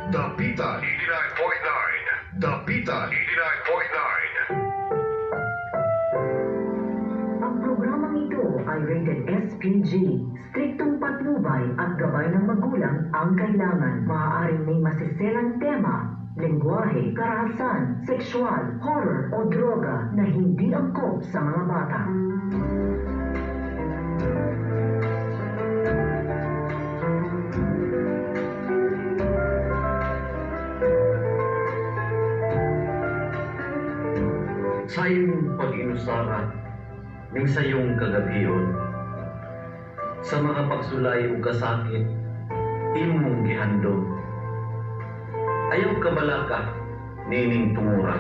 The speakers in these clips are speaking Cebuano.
Dapitan 89.9. Dapitan 89.9. Ang programang ito ay rated SPG. Striktong patnubay at gabay ng magulang ang kailangan. Maaaring may masiselang tema, lengguwahe, karahasan, sexual, horror o droga na hindi angkop sa mga bata. Sa imong pag-inusara ning sayong kagabion, sa mga pagsulay ug kasakit imong gihandom. Ayaw kabalaka nining tungura,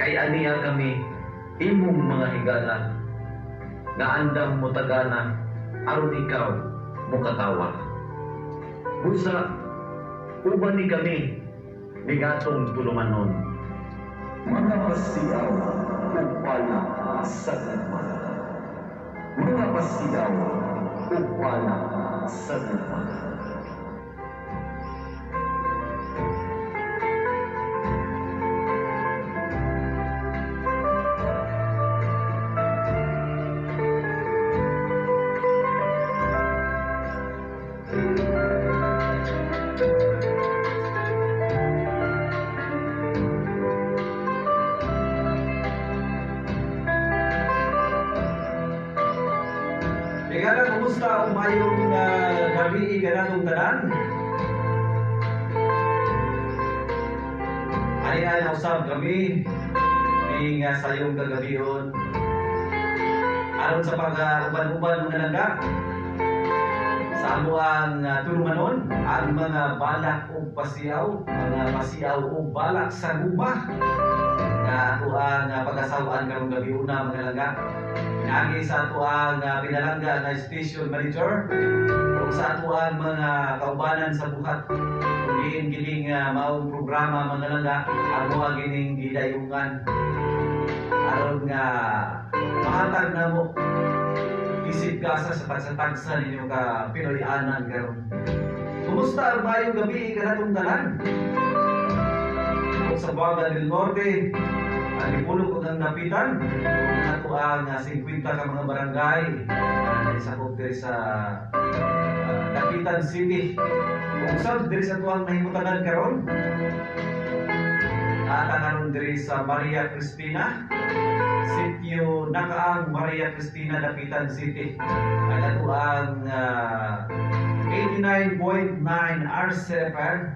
kay aniya kami imong mga higala nga andam mo tagana aron ikaw mokatawa. Busa uban ni kami ning atong tulumanon. Mga pasiyaw ug bala sa gugma. Mga pasiyaw ug bala sa gugma. Higala, kumusta ang mayong gabi kanatong tanan? Ani na usab kami ning sayong kagabion. Aron sa pag uban-uban mga langga sa amo ang tulumanon ang mga balak ug pasiyaw, mga pasiyaw ug balak sa gugma nga ato ang pag-asawaan karong gabi una, mga langga. Pinaagi sa ato ang pinalangga nga station manager ug sa ato ang mga kaubanan sa buhat. Kung diin gining maong programa, mga langga, amo ang gining gidayungan aron nga mahatag namo isip gasa sa tagsa-tagsa ninyo ka Pinoy-anan karon. Kumusta ang mayong gabi kanatong tanan? Ug sa Buanga del Norte, ang gipulong ug ang Dapitan, ug ato ang 50 ka mga barangay sakop diri sa Dapitan City. Ug sab diri sa tuang nahimutangan karon, ata karon diri sa Maria Cristina, Sitio Nakaang, Maria Cristina, Dapitan City. Ang ato ang 89.9 RCFM.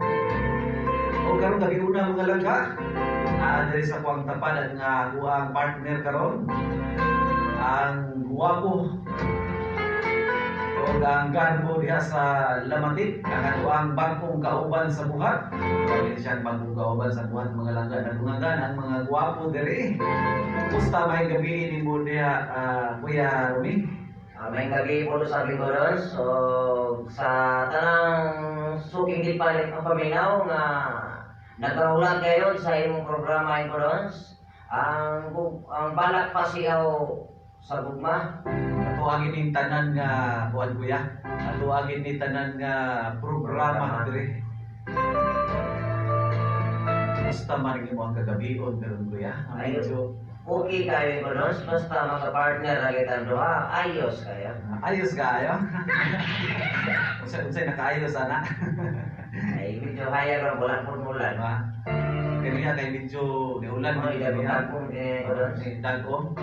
O karon gabi una, mga langga, diri sa kuang tapad ang kuang partner karon. Ang guwapo o ang garbo diha sa Lamatit, ang atoang bagong kauban sa buhat. Wala siyang bagong kauban sa buhat, mga langga, nagungagan ang mga guwapo diri. Kumusta may gabi nimo diha, Kuya Rumi? May gabi po sa Bigorons. So, sa tanang suking gipalit ang paminaw nga nagkahulat kayo sa imong programa, Igorons, ang balak pasiyaw sa gugma. Ato ang ining tanan nga kuan, kuya. Ato ang ini tanan nga programa diri. Kumusta man imo ang kagabion karon, kuya? Ang medyo Okay kayo, Igorons, basta mga partner ra kitang duha, ayos kayo. Ayos kayo. Unsay nakaayos ana? Ay medyo haya ra bulan pud mulan. Diba? Kaniya kay medyo niulan Mo man kaniya. Ida Igorons. Ni dag-o.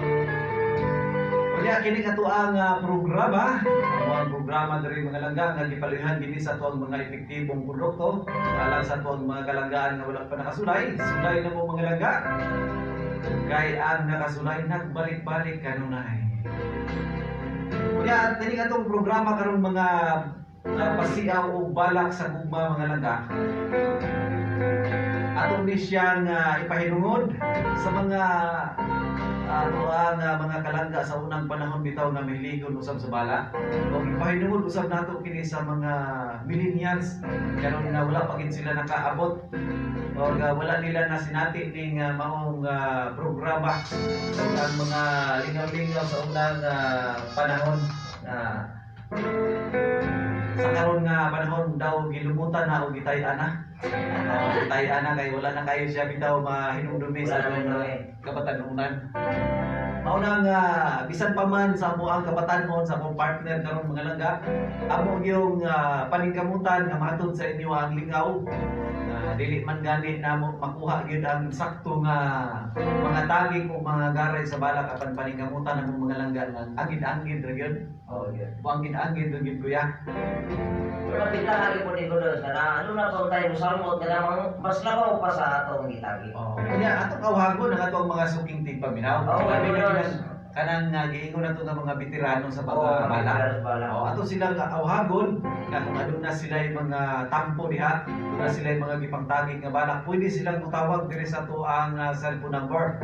Unya kini katuang programa, ang programa diri, mga langga, nga gipalihan gini sa atuang mga epektibong produkto alang sa atuang mga kalanggaan nga wala pa nakasulay, sulay na mo, mga langga. Kay ang nakasulay nagbalik-balik kanunay. Unya kini atong programa karon, mga pasiaw o balak sa gugma, mga langga. Atong ni siyang ipahinungod sa mga ato ang mga kalangga sa unang panahon bitaw nga mahiligon usab sa bala. O ipahinungod usab nato kini sa mga millennials karon nga wala pa gid sila nakaabot o wala nila na sinati ning maong programa o ang mga lingaw-lingaw sa unang panahon. Sa karon nga panahon daw gilumutan na o gitay-an na. Gitay-an na kay wala na kayo siya bitaw mahinumdumi sa Wala na atong eh. kabatanunan. Mao na nga bisan pa man sa amo ang kabatanon sa akong partner karon, mga langga, amo yung paningkamutan nga mahatod sa inyo ang lingaw. Dili man gani namo makuha gyud ang sakto nga mga tagig o mga garay sa balak, apan paningkamutan among, mga langga, nga angid-angid ra gyud. Oh, yeah. Angid-angid ra gyud, kuya. Pero napita lagi po din ko doon sa na ano na po tayo musalmot ka namang mas labaw pa sa atong gitagi. Oh, kanya atong awhagon ang atong mga suking tigpaminaw. Oo, Labi na oo. kanang giingon nato nga mga veterano sa Oo, mga balak. balak. Oh, ato silang awhagon nga kung aduna sila yung mga tampo diha, aduna sila yung mga gipangtagig nga balak, pwede silang mutawag diri sa ato ang cellphone number.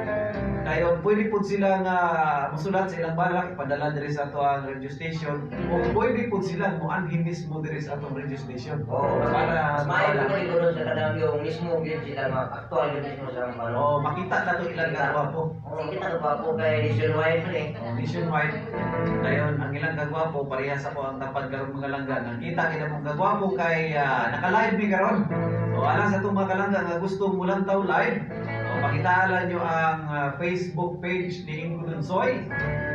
Dayon pwede pud sila nga musulat sa ilang balak ipadala diri sa ato ang radio station o pwede pud silang muanhi mismo diri sa atong radio station. Oo, mas Para mas maayo po ko doon sa kanang yung mismo gyud sila mga aktual yun mismo sa mga ano. Oh, makita na to ilang kagwapo. Oo, kita ko pa po kay nationwide man eh. Oh, nationwide. Dayon ang ilang kagwapo parehas ako ang tapad karon, mga langga. Nakita kita mong kagwapo kay naka-live mi karon. So alang sa itong mga kalangga nga gusto mo lang taw live, o makitaan nyo ang Facebook page ni Ingo Dunsoy.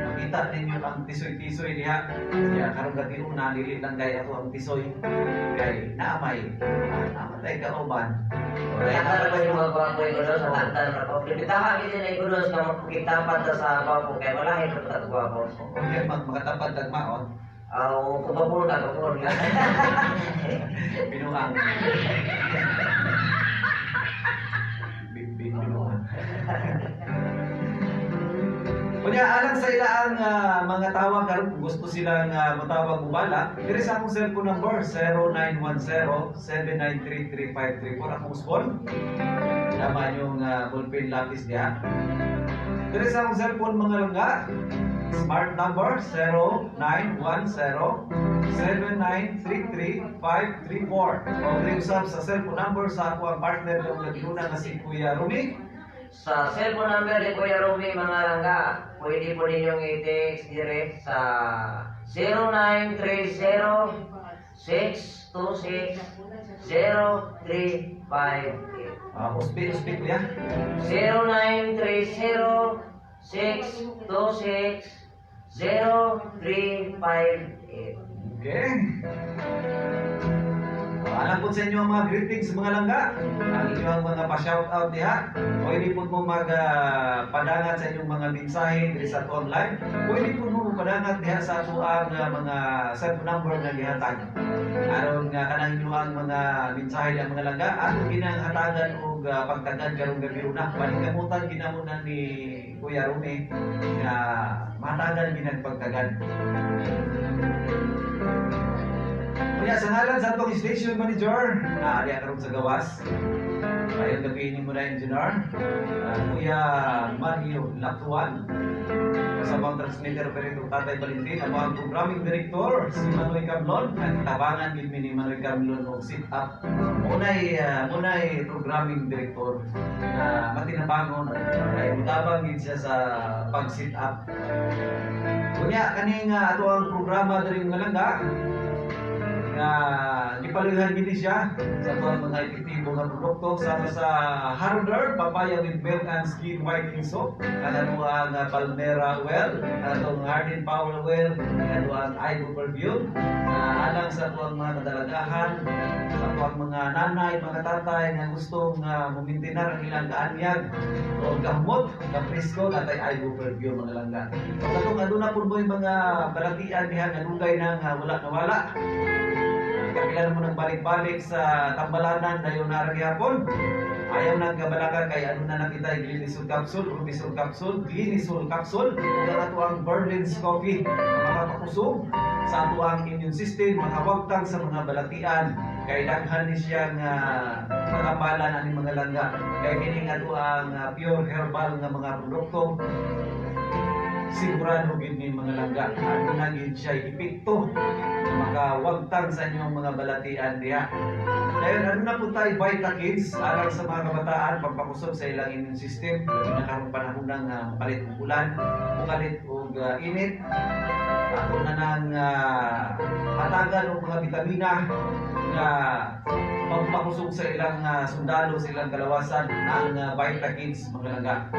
Makita ninyo ang tisoy-tisoy diha. Siya karon gabi una dili lang kay ako ang tisoy kay naamay. Namatay kauban. O, dahil Taktan ko namatay yung mga gwapo ko doon sa taktan ko. Bitaha gyud sila ko doon sa makitapat ta sa gwapo kay malahin ko ta gwapo. Okay, makatapad tagmaon. Aw, kubapol ka kubapol ka. Binuang. Binuang. Kunya alang sa ilaang mga tawag karon kung gusto silang motawag ubala, diri sa akong cellphone number 0910-793-3534 akong usbon. Tama yung ballpen lapis diha. Diri sa akong cellphone, mga langga, Smart number 0910-7933-534. O diri usab sa cellphone number sa ako ang partner ng naguna nga si Kuya Rumi. Sa cellphone number ni Kuya Ruby, mga langga, pwede po ninyong i-text direct sa 0930 626 0358. Usbi, usbi, kuya. 0930 626 0358. Okay. Alam po sa inyo ang mga greetings, mga langga. Ang inyong mga pa-shoutout diha. Pwede po mo magpadangat sa inyong mga mensahe diri sa ato online. Pwede po mo padangat diha sa ato ang mga cellphone number nga gihatag. Aron nga kanang inyong mga mensahe diha, mga langga, ato ginang hatagan og pagtagad karong gabi una. Paningkamutan ginamo na ni Kuya Rumi nga matagan ginang pagtagad. Kuya, sa ngalan sa atong station manager, na ari karon sa gawas. Ayong gabi mo na, engineer. Kuya Mario Latuan. Kasama ang transmitter operator Tatay Valentin, ako ang programming director si Manoy Camlon. At tabangan gid mi ni Manoy Camlon og sit up. Munay programming director na matinabangon kay mutabang gid siya sa pag sit up. Kunya kaning ato ang programa diri, mga langga, nga gipaluhan gini siya sa atong mga epektibo nga produkto sama sa Harder Papaya with Milk and Skin Whitening Soap, ang ano ang Palmera Oil, ang atong Harden Power Oil, ang ano ang Ivo Perfume na alang sa atong mga kadalagahan, sa atong mga nanay, mga tatay nga gustong mumintinar ang ilang kaanyag o kahumot, kapresko, natay Ivo Perfume, mga langga. O katong aduna pud mo yung mga balatian diha nga dugay nang wala nawala. Kapila mo nang balik-balik sa tambalanan dayon na gyapon. Ayaw nang kabalaka kay ano na nakita Glynisol capsule, Rubisol capsule, Glynisol capsule, ug ang ato ang Berlin's coffee na makapakusog sa ato ang immune system, makawagtang sa mga balatian kay daghan ni siya nga mga bala ani, mga langga, kay kini nga ato ang pure herbal nga mga produkto, sigurado gid ni, mga langga, ano na gid siya epekto na makawagtang sa inyong mga balatian diha. Dahil ano na po tayo Vita Kids alang sa mga kabataan pagpakusog sa ilang immune system labi na karong panahon ng mukalit og ulan, mukalit og init. Ako na nang hatagan og mga bitamina nga magpakusog sa ilang sundalo, sa ilang kalawasan ang Vita Kids, mga langga.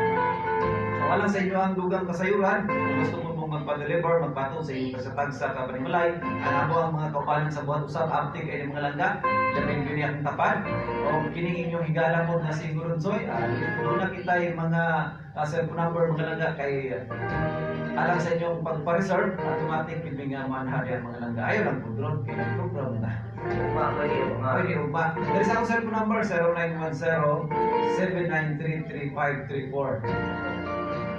So alang sa inyo ang dugang kasayuran, kung gusto mo mong magpa-deliver, magpatong sa inyong tagsa-tagsa ka panimalay, ang amo ang mga kaubanan sa buhat usab, aptik ay mga langga, labing yun akong tapad, o kining inyong higala po na si Gurunsoy, doon na kita yung mga cellphone number, mga langga, kay alang sa inyong pagpa-reserve, automatic yun nga manhari ang mga langga. Ayaw lang po drone, kaya nag-program na. Ugma, pwede ugma. Pwede ugma. There is akong cellphone number, 0910-793-3534.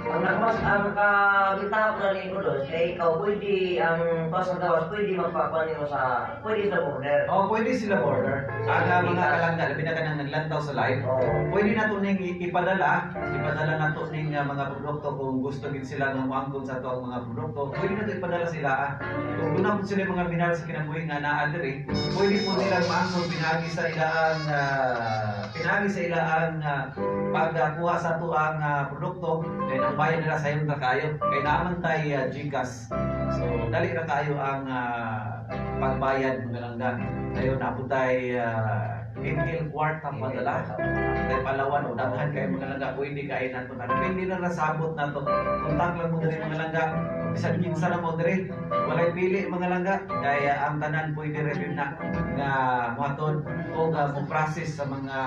Ang nagmas ang kabita ko na lingko dos kay ikaw pwede ang pas sa gawas pwede magpakuan nimo sa pwede sa border. Oh, pwede sila order. Ang mga kalangga, labi na ka nang naglantaw sa live, Oo. pwede na to ning ipadala na to ning mga produkto kung gusto gid sila nga moangkon sa ato ang mga produkto, pwede na to ipadala sila. Kung doon na po sila mga minahal sa kinabuhi nga naa diri, pwede po nilang maangkon pinaagi sa ilaang pagkuha sa ato ang produkto, then ang bayad nila sayon ra kayo kay naaman tay GCash. So dali ra kayo ang pagbayad, mga langga. Dayon na po tay ML kwarta padala tay Palawan o daghan kay mga langga, pwede kay nato na pwede na nasabot nato. Kontak lang mo diri, mga langga, bisan kinsa na mo diri, walay pili, mga langga, kaya ang tanan pwede ra gyud na nga muhaton o mo process sa mga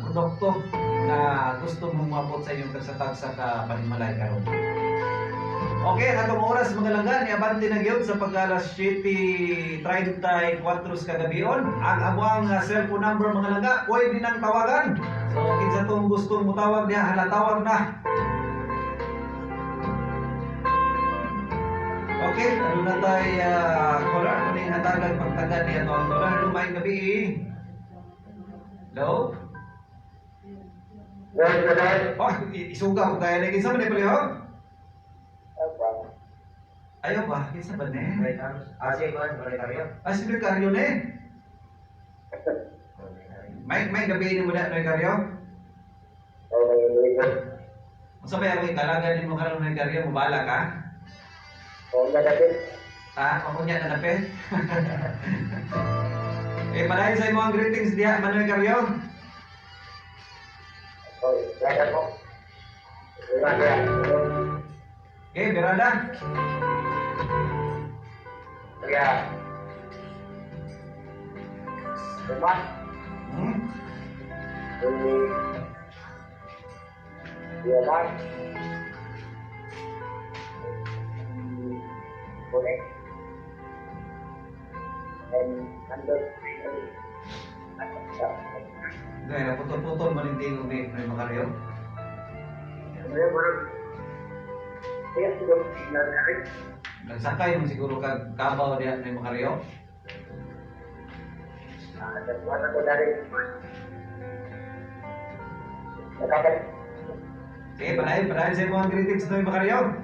produkto na gusto mong maabot sa inyong tagsa-tagsa ka panimalay karon. Okay, ang atong oras, mga langga, niabante na gyud sa pag-alas 7:34 sa kagabion. Ang amuang cellphone number, mga langga, pwede nang tawagan. So, kinsa tong gustong mutawag niya, hala, tawag na. Okay, ano na tayo caller? Ano yung hatagan pagtagan niya ito ang caller? Hello, maayong gabi. Hello? Oh, isuga ko kaya lagi. Kinsa man ni, palihog? Ayaw ba? Kinsa ba ni? Wait, ah, sige, kuan, balik kayo. Ah, si Noy ni. May gabi ni mo na, Noy Carrio? Unsa ba yung kalagan nimo karon, Noy Carrio? Mubala ka? Ha? Ako niya na dapit? Eh, padayon sa imong greetings diha, Manoy Carrio. Okay, Berada. Ya. Diba? Connect. And under Gaya, putol-putol man yung tingog ni Noy Macario. Nagsakay mo siguro kag kabaw diha, Noy Macario. Sige, padayon, padayon sa imong greetings, Noy Macario.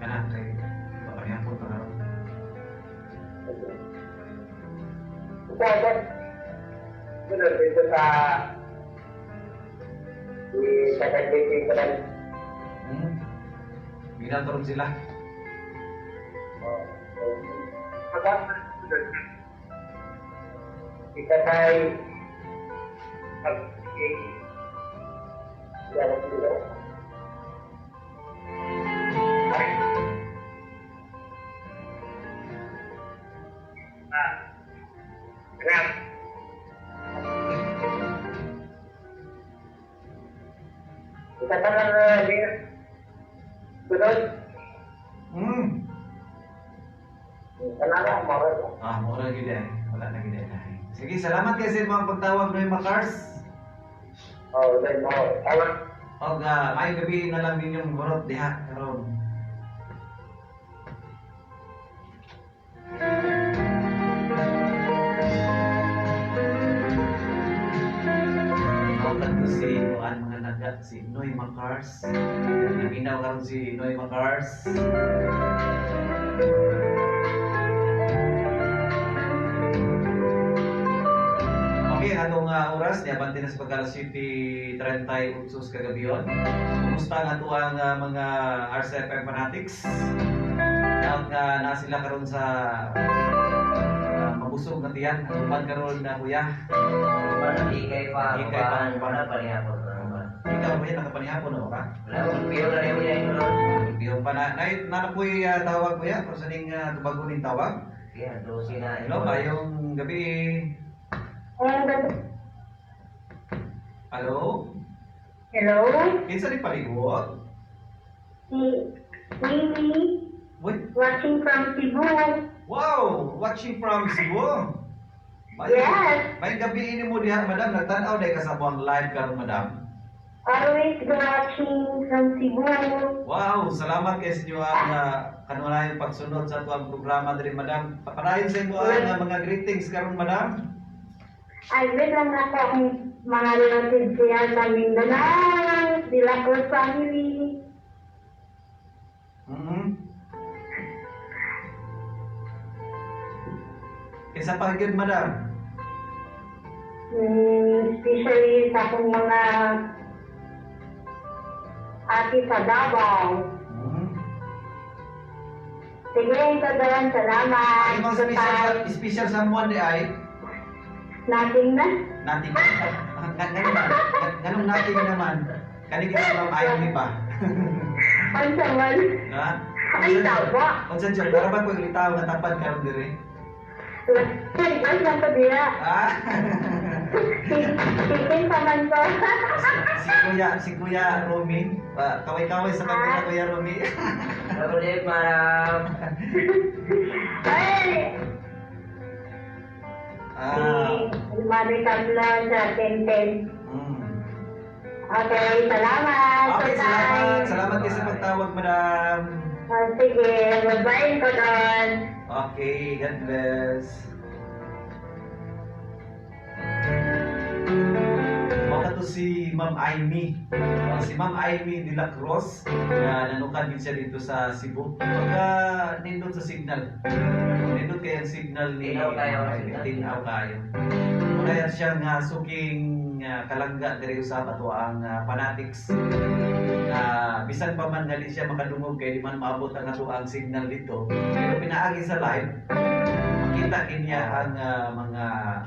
Kana kay paparehapon pa karon. Ginatoron sila. Ikatay Ah, mura gyud eh. Wala na gid lahi. Sige, salamat kay sa imong pagtawag, Noy Makars. Oh, then mo. Tawag. Og maayong gabi na lang ninyong gurot diha karon. Tawag ko si kuan mga naga si Noy Makars. Naminaw karon si Noy Makars. Okay, atong oras niya bante na sa pagka 7:38 kagabion. Kumusta ang ato ang mga RCFM fanatics? Daot nga na sila karon sa mabusog nga tiyan. Ang uban karon na kuya. Wala ikay pa, Ikay pa. uban, wala pa niya po. Ikaw kuya nakapanihapon na ba ka? Wala, magpiyo na rin niya yung Yung pa na na po'y tawag kuya kung sa ning tubagon ning tawag. Kaya, 12 na. Hello, mayong gabi. Hello? Hello? Kinsa ni paligot? Si Mimi, Uy, watching from Cebu. wow! Watching from Cebu. May, Yes. May gabi ini mo diha, madam. Nagtan-aw dahil ka sa buwang live karon, madam. Always watching from Cebu. Wow! Salamat kay sa inyo ang kanunayang pagsunod sa atuang programa diri, madam. Papadayon sa imo ang mga greetings karon, madam. Ay, wait lang ako akong mga relatives siya sa Mindanao, De La Cruz family. Kinsa pa gyud, madam? Especially sa akong mga ate sa Davao. Sige, ito doon. Salamat. Ang imong special special someone di ay Nothing na. nating ganun ganun nating naman. Kani kita sa ma'am ayaw ni ba? Ang saman. Ha? Ay, tawa. Unsa jud para ba ko litaw nga tapad karon diri? Ay, ay, nasa diya. Ah. Chicken pa man ko. Si Kuya Romy, kaway-kaway sa camera Kuya Romy. Hello, Dave, madam. Ay! Ah. Si Mother Kamla sa 10-10. Okay, salamat. Okay, salamat. Bye-bye. Salamat kayo sa pagtawag, madam. Ah, sige, bye-bye ko doon. Okay, God bless. Mao to si Ma'am Amy. Si Ma'am Amy de la Cruz na nanukad din siya dito sa Cebu. Pagka nindot sa signal. Nindot kay ang signal ni Tinaw kayo ang Ma'am Amy. signal. Tinaw kayo. Muna yan siyang suking kalangga diri usab ato ang fanatics na bisan pa man nga di siya makadungog kay di man maabot ang ato ang signal dito, pero pinaagi sa live makita kanya ang mga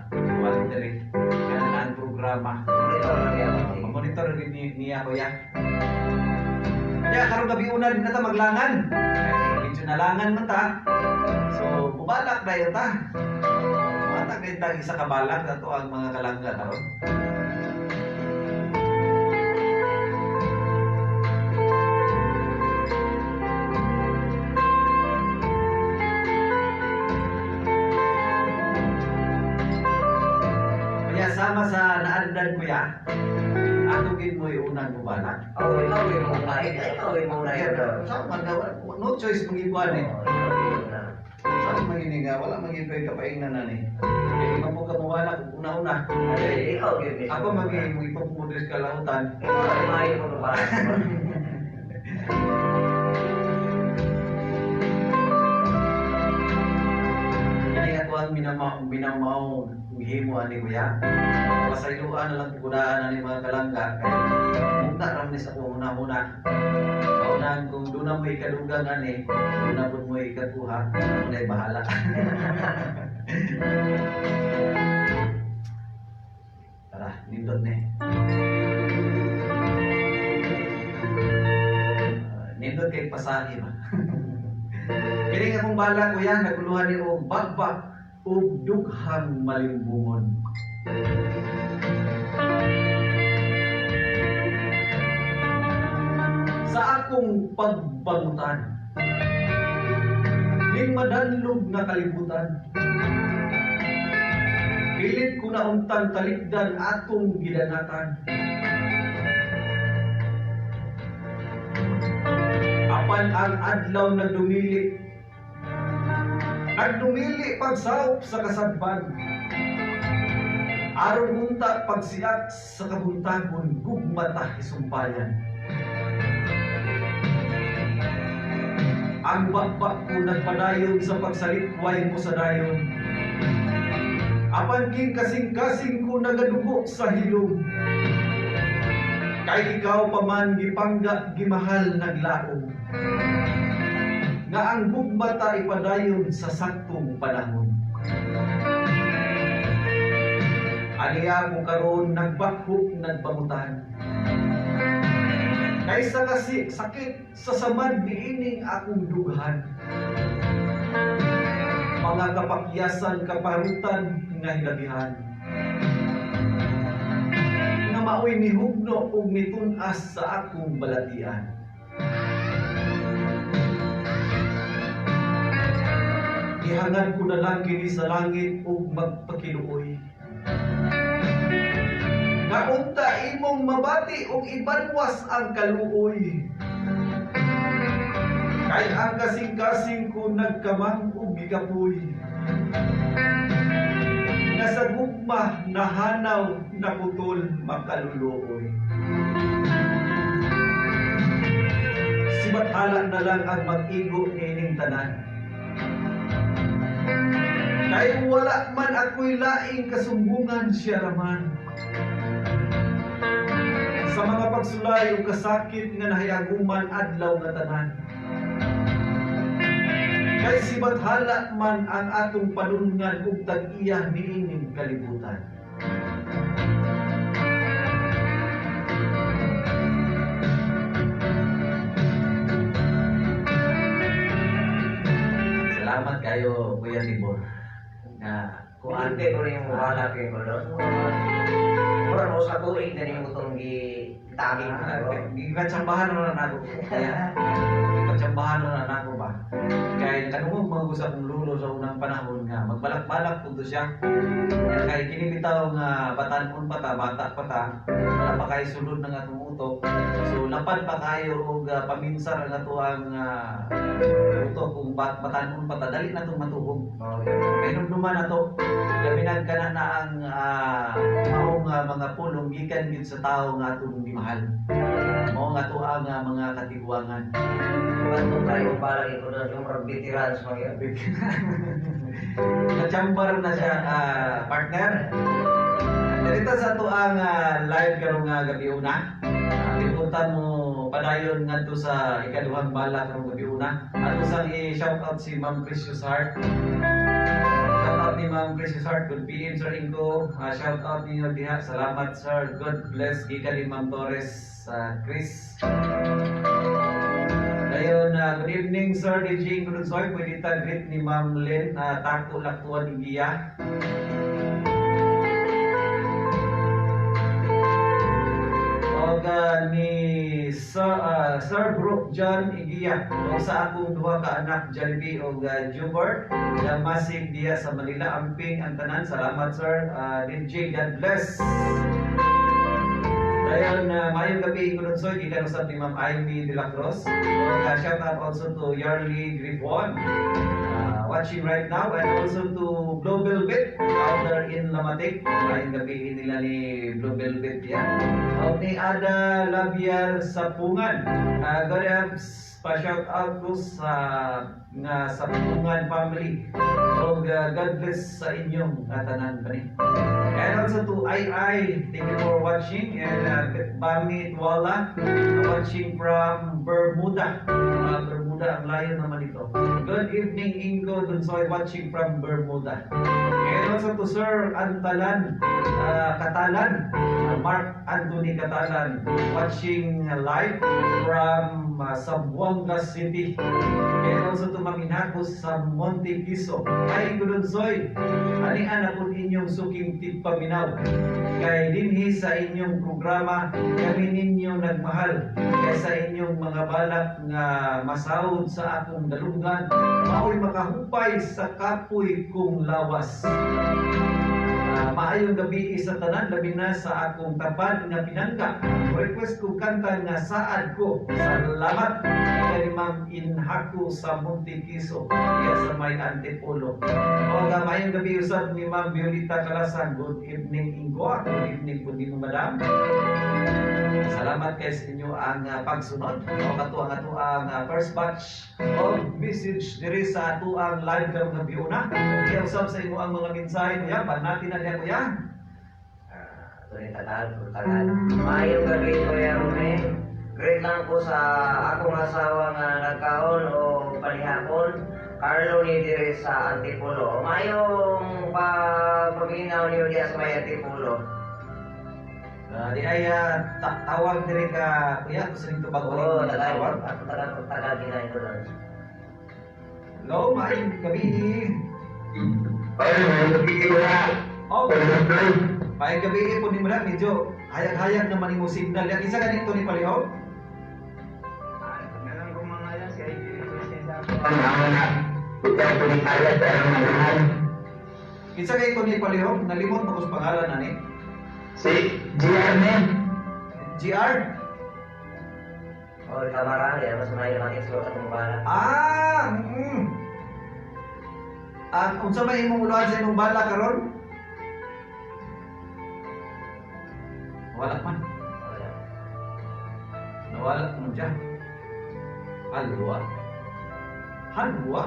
kuwan diri kanang ang programa. Monitor na niya. Monitor rin niya kuya. Kaya karong gabi una din na ta maglangan. Ay, medyo nalangan man ta. So mubalak dayon ta. Mubalak din ta isa ka balak ato ang mga kalangga karon. Kaya sama sa naandan kuya, ako gid mo unang mubalak. Oh, ikaw yung muna. Ikaw yung muna yun. Sa man no choice mangikuan eh. Oh, ikaw yung muna. Sa mangininga wala mangipoy kapaingnan na ni. Kaya di man po ka mubalak una-una. Ay, ikaw yun mismo. Ako magiging mo diri sa kalautan. Ikaw ang maayo mo ba? Kini ako ang minamao gihimo ani kuya. Pasayloan na lang kudaan ani mga kalangga kay mugna ra ni sa akong una-una. Paunahan kung doon na mo ikadugang ani, doon na pud mo ikakuha, ako na'y bahala. Tara, nindot ni. Nindot kay pasahe ba. Kini nga akong bala kuya, naguluhan ni og bagbag ug dughang malimbungon. Sa akong pagbangutan, ning madanlog nga kalibutan, na untang talikdan atong gidanatan. Apan ang adlaw nagdumili, nagdumili pagsawop sa kasadban. Aron unta pagsiak sa kabuntagon, gugmata hisumpayan. Ang bakbak ko nagpadayon sa pagsalikway mo sa dayon. Apan king kasing-kasing ko nagadugo sa hilom. Kay ikaw pa man gipangga gimahal naglaom. Nga ang gugmata ipadayon sa saktong panahon. Aniya ko karon nagbakho nagbangutan. Kaysa kasi sakit sa samad niining akong dughan. Mga kapakyasan kaparutan nga hilabihan. Nga maoy nihugno og mitun-as sa akong balatian. Ihangad ko na lang kini sa langit ug magpakiluoy. Nga unta imong mabati ug ibanwas ang kaluoy. Kay ang kasing-kasing ko nagkamang ug gikapoy. Nga sa gugma nahanaw naputol makaluluoy. Sibathala na lang ang mag-igo niining tanan. Kay wala man ako'y laing kasumbungan siya raman. Sa mga pagsulay o kasakit nga nahiaguman adlaw nga tanan. Kay sibathala man ang atong panungan ug tag-iya niining kalibutan. Salamat kayo, Kuya Tibor. Na kuan Kuante ko rin yung wala kay Gordon. Mura mo sa tuig na yung itong gitaging ko. Gipatsambahan na nako. Kaya gipatsambahan na nako ba. Kay kanungog mga gusto akong lulo sa unang panahon nga magbalak-balak pud siya. Kay kini bitaw nga batan-on pa ta, bata pa ta, wala pa kay sulod ng atong utok. So lapad pa kayo og paminsar ang atoang utok kung batan-on pa ta, dali na tong matuhog. Kay na to, labi kana na ang maong mga pulong gikan gyud sa tawo nga atong gimahal. Mao nga atoang mga katiguangan. Banto kayo para kay Gordon yung murag veterans mga. Nachambar na siya, partner. Dirita sa atoang live karong gabi una. Tibutan mo padayon ngadto sa ikaduhang bala karong gabi una. Ato sang i-shout out si Ma'am Precious Heart. Shout out ni Ma'am Precious Heart. Good PM Sir Ingo. Shout out ninyo diha. Salamat sir. God bless gikan ni Ma'am Torres Chris. Dayon, good evening Sir DJ Ingo Dunsoy. Pwede ta greet ni Ma'am Lynn Tako Laktuan Igiya. Og ni Sir Brooke John Igiya. O sa akong duha ka anak Jollibee og Jubert Masig diya sa Manila. Amping ang tanan. Salamat sir. DJ, God bless. Dayon, maayong gabi Ingo Dunsoy, gikan usab ni Ma'am Ivy De La Cruz. Og shout out also to Yarly Grifon, watching right now, and also to Blue Velvet out there in Lamatic. Maayong gabi nila ni Blue Velvet yan. Og ni Ada Labial Sapungan. God have pa-shout out ko sa nga Sapungan family. Og God bless sa inyong katanan kani. And also to Ai Ai, thank you for watching. And Bami Tuwala, watching from Bermuda. Bermuda, ang layo naman ito. Good evening, Ingo Dunsoy, watching from Bermuda. And also to Sir Antalan, Katalan, Mark Anthony Katalan, watching live from Zamboanga City. And also to Ma'am Inakos sa Monte Quiso. Hi, Ingo Dunsoy. Ani anak po inyong suking tigpaminaw. Kay dinhi sa inyong programa, kami ninyo nagmahal. Kay sa inyong mga balak nga masahod sa akong dalunggan, mao'y makahupay sa kapoy kong lawas. Maayong gabi sa tanan, labi na sa akong tapad nga pinangga. Request ko kanta nga "Saad Ko". Salamat. Kay ni Ma'am Inhaku sa Montequiso, diya sa may Antipolo. O nga maayong gabi usab ni Ma'am Violeta Kalasan. Good evening, Ingoa. Good evening po nimo, madam. Salamat kay sa inyo ang pagsunod. O kato ang ato ang first batch of message diri sa ato ang live karong gabi una. Kaya usab sa imo ang mga mensahe, kuya, natin na diya, kuya. Ah, ito rin tagal, tagal. Maayong gabi, Kuya Ruben. Greet lang ko sa akong asawa nga nagkaon o palihapon. Carlo ni diri sa Antipolo. Maayong pa paminaw niyo diya sa may Antipolo. Di ay tawag diri ka, kuya, gusto ning tubag Oo, ulit tagal. tawag. Ako tagal tagal ginain ko doon. Hello, maayong gabi. Ay, may nagkikila. Oh, maayong gabi po ni mo na medyo hayag-hayag naman imo signal. Yan isa ganito ni palihog. Ang na, ikaw pinitaya sa ang Kinsa kay ko ni palihog? Nalimot mo ko sa pangalan ani. Si GR. GR. Oh, kamara, ya mas may makit sa atong bala. Ah. Ah, unsa may imong uluhan sa imong bala karon? Wala man. Wala. Nawala man siya. Halwa. Halwa.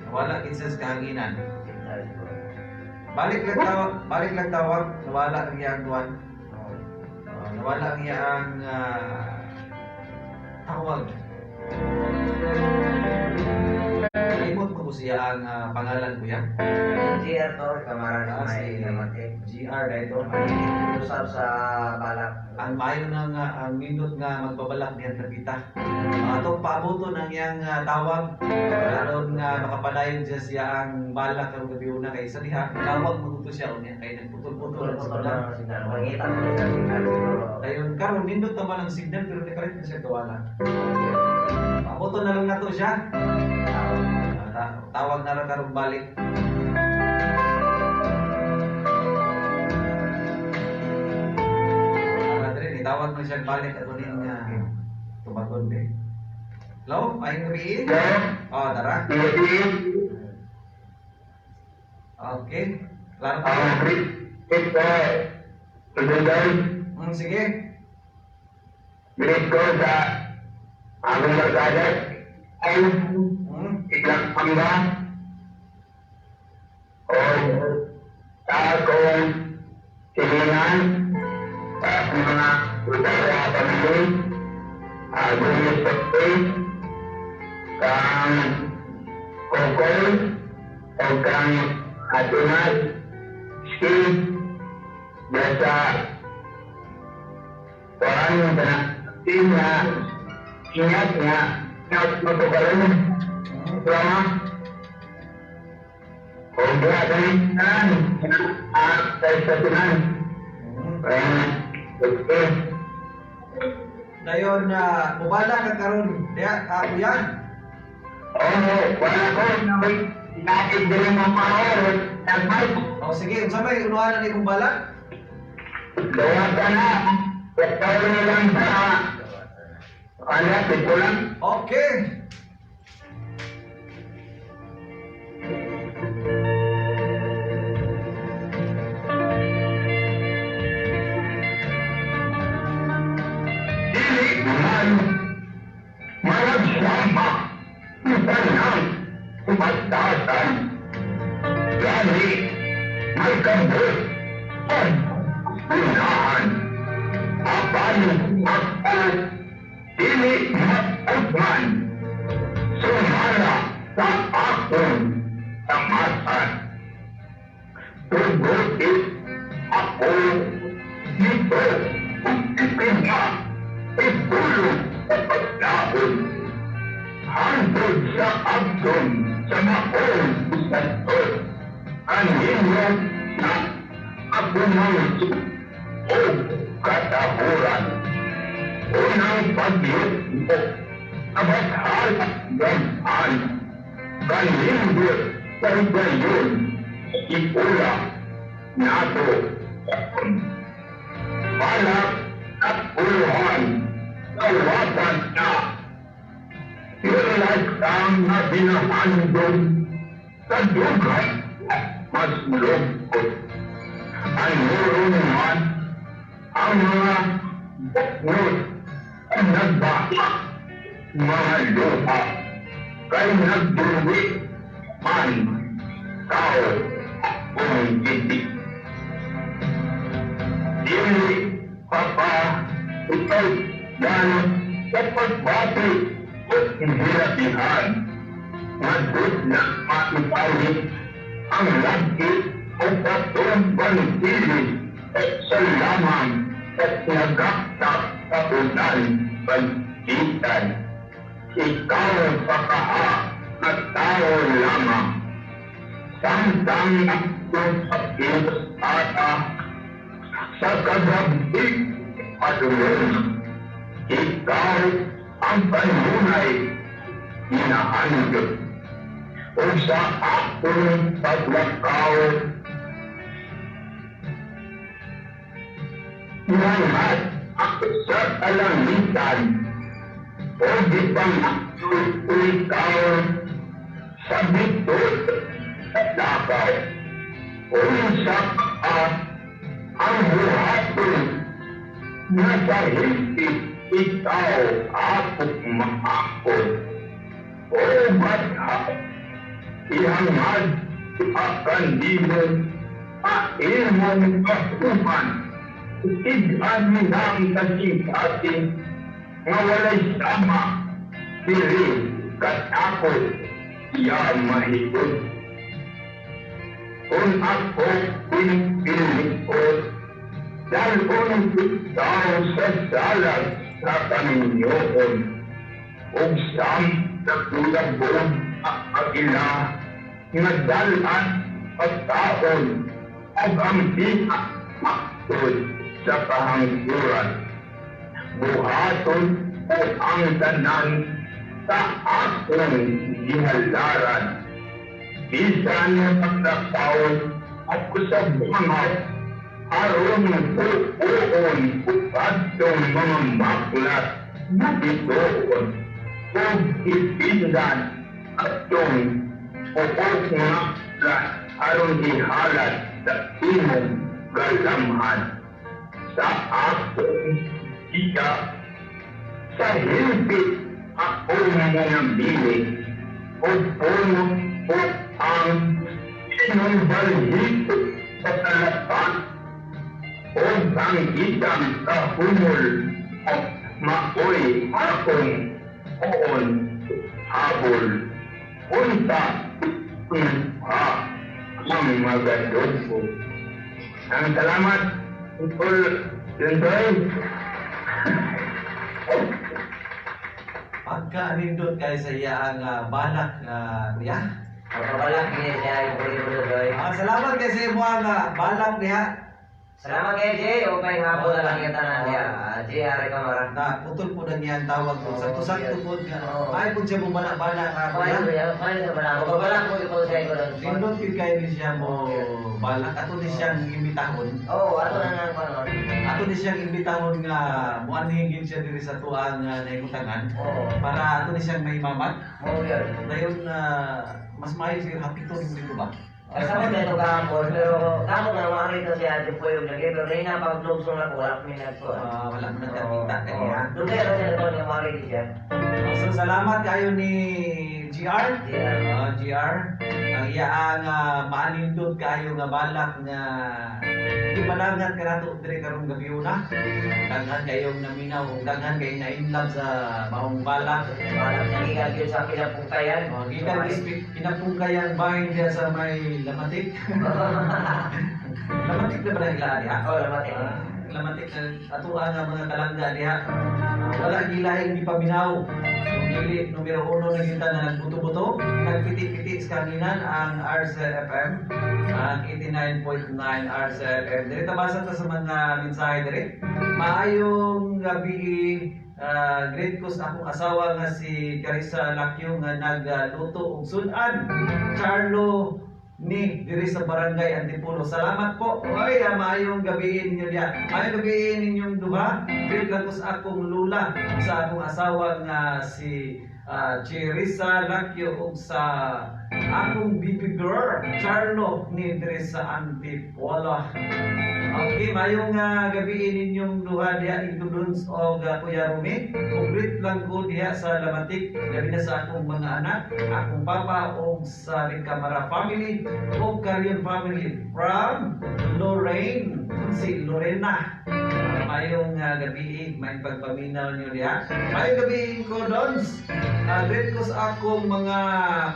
Nawala gid siya sa kahanginan. Signal siguro. Balik lang tawag, balik lang tawag, nawala ang iyang kuwan. Oo. Nawala ang iyang tawag. Limot mo ko siya ang pangalan, kuya. GR to, kamara sa Ah, may si namati. GR dito. Usab sa balak. Ang maayo na nga ang nindot nga magbabalak diyan dapita. Atong paaboto ng iyang tawag aron nga makapadayon siya siya ang balak karong gabi una kay sa diha tawag mo to siya unya kay nagputol-putol ang Putol-putol signal. lang ang signal. Mangita ko sa signal siguro. Dayon karon nindot naman ang signal pero nikalit na siya kawala. Paaboto na lang nato siya. Tawag na lang karong balik. Ah, dre, itawag mo siya balik ato ning tubagon be. Hello, maayong gabi. Oh, tara. Okay. Klaro pa. Sige. Greet ko sa aming barkada ay iklang amba o sa akong silingan sa mga utara pamilya Agulis Pagpay kang Kokoy o kang Atimat si Dasa Kuan na nga ingat nga magpagalan drama o gagawin at sa tinan. Okay. Dayon na mubala ka karon. Diya, kuya. Oo, wala ko na may natin diri mo power. Nagmay. Oh, sige, unsa may unuhan ni imong balak? Gawa ka na. Ikaw na lang sa ano, ito lang. Okay. Dili naman managsama tanang kumatasan. Gani may kabot ang unahan. Apan ako dili maugman sumala sa akong tamasan. Tugutin ako dito ipina itulog sa pagdaon. Hangtod sa abdon sa maong santo ang inyo na apunang o katahuran. Unang pagyot mo abathala gaman kanindot sa higayon Ipula nato balak at uluhan dawatan na Irlat ang binahandom sa dughan mas lugkot. Anuron man ang mga buknot ang nagbaha mga luha kay nagduwi man tao kung hindi. Dili papa ikaw yan sa pagbati o hirapihan ngadot na maipawit ang lagi o katong bantili at sa lamang at nagaktak sa unan bantitan. Ikaw pakaha at tao lamang. Samtang akong pag ata sa kagabi padulong. Ikaw ang panunay hinahandog. O sa akong paglakaw lahat ako sa kalangitan o di bang ikaw sa bitot at lakaw unsa ka ang buhaton na sa hindi ikaw ako maakot o batha ihangad akan dimo a imong kahuman tig-an ang kasing-kasing nga walay sama diri katakot iya mahigod. Kung ako pinipilikot, dalon ikaw sa salag sa kaminyoon, ug sam sa kulabog agila, nga dalan pagkaon, ug ang maktod sa kahangkuran. Buhaton ko ang tanan sa akong gihalaran. Bisan pagdakaw ako sa bangaw, aron puon kadtong mga maklat na bituon, ug ipindan atong uok nga aron ihalad sa imong galamhan. Sa akong iya, sa hilbit akong mga bili, ug puno ko ang sinumbalhito sa talapan, ug ang idang kahumol at maoy akong oon habol. Unta ha ang magadugbo. Ang salamat, Utol Lentoy. Pagka-anindot kay sa iya ang balak na kuya. Pagkabalak niya siya yung puli-puli. Salamat kay sa imo ang balak niya. Salamat kay Jay. O may hapon na lang yung tanan niya. Jay, ari ka mara. Na putol po na niya ang tawag ko. Sakto-sakto po nga. Oo. Ay po siya mo balak-balak ka Kuya, kuya. kuya, kuya, balak. Pagkabalak mo ikaw siya ko lang. Nindot yun kayo ni siya mo balak. Ato ni siyang imbitahon. Oo, ato na nang panon. Ato ni siyang imbitahon nga muanhigin siya diri sa tuang nahimutangan. Oo. Para ato ni siyang maimamat. Mo yun. Dayon na mas maayo siya hapito rin dito ba? Kasama na ito kahapon, pero kahapon nga makakita siya Ate Puyo lagi, pero ngayon na pag-lugsong na ko, wala kami nagkuhan. Wala mo nagkakita kaniya. Doon kaya kasi ito nga makakita siya. So salamat kayo ni GR. GR. GR. Ang iyaang maanindot kayo nga balak nga ibalangan ka nato diri karong gabi una. Daghan kayong naminaw ug daghan kayong na-inlove sa maong balak. Balak nagigan yun sa pinapungkayan. Oh, gikan kinapungkayan bahin diya sa may Lamatik. Lamatik na ba na ila diha? Oo, Lamatik. Lamatik na atuan nga mga kalangga diha. Wala gilaing gipaminaw. Kung dili numero 1 na kita na nagbuto-buto, nagpiti-piti sa kanginan ang RCFM, ang 89.9 RCFM. Diri tabasa ta sa mga mensahe diri. Maayong gabi, great ko sa akong asawa nga si Carissa Lacyo nga nagluto og sudan. Charlo Ni diri sa Barangay Antipolo. Salamat po. Ay, maayong gabiin ninyo diya. Maayong gabiin ninyong duha. Greet lang ko sa akong lula, sa akong asawa nga si Cherisa Lakyo ug sa akong baby girl, Charlo, ni diri sa Antipolo. Okay, maayong gabi ninyong duha diha, Inkuduns og Kuya Rumi. Ug greet lang ko diha sa Lamatik, labi na sa akong mga anak, akong papa ug sa Ricamara family ug Carion family from Lorraine, si Lorena. Maayong gabi, may pagpaminaw niyo diha. Maayong gabi ko Dons. Greet ko sa akong mga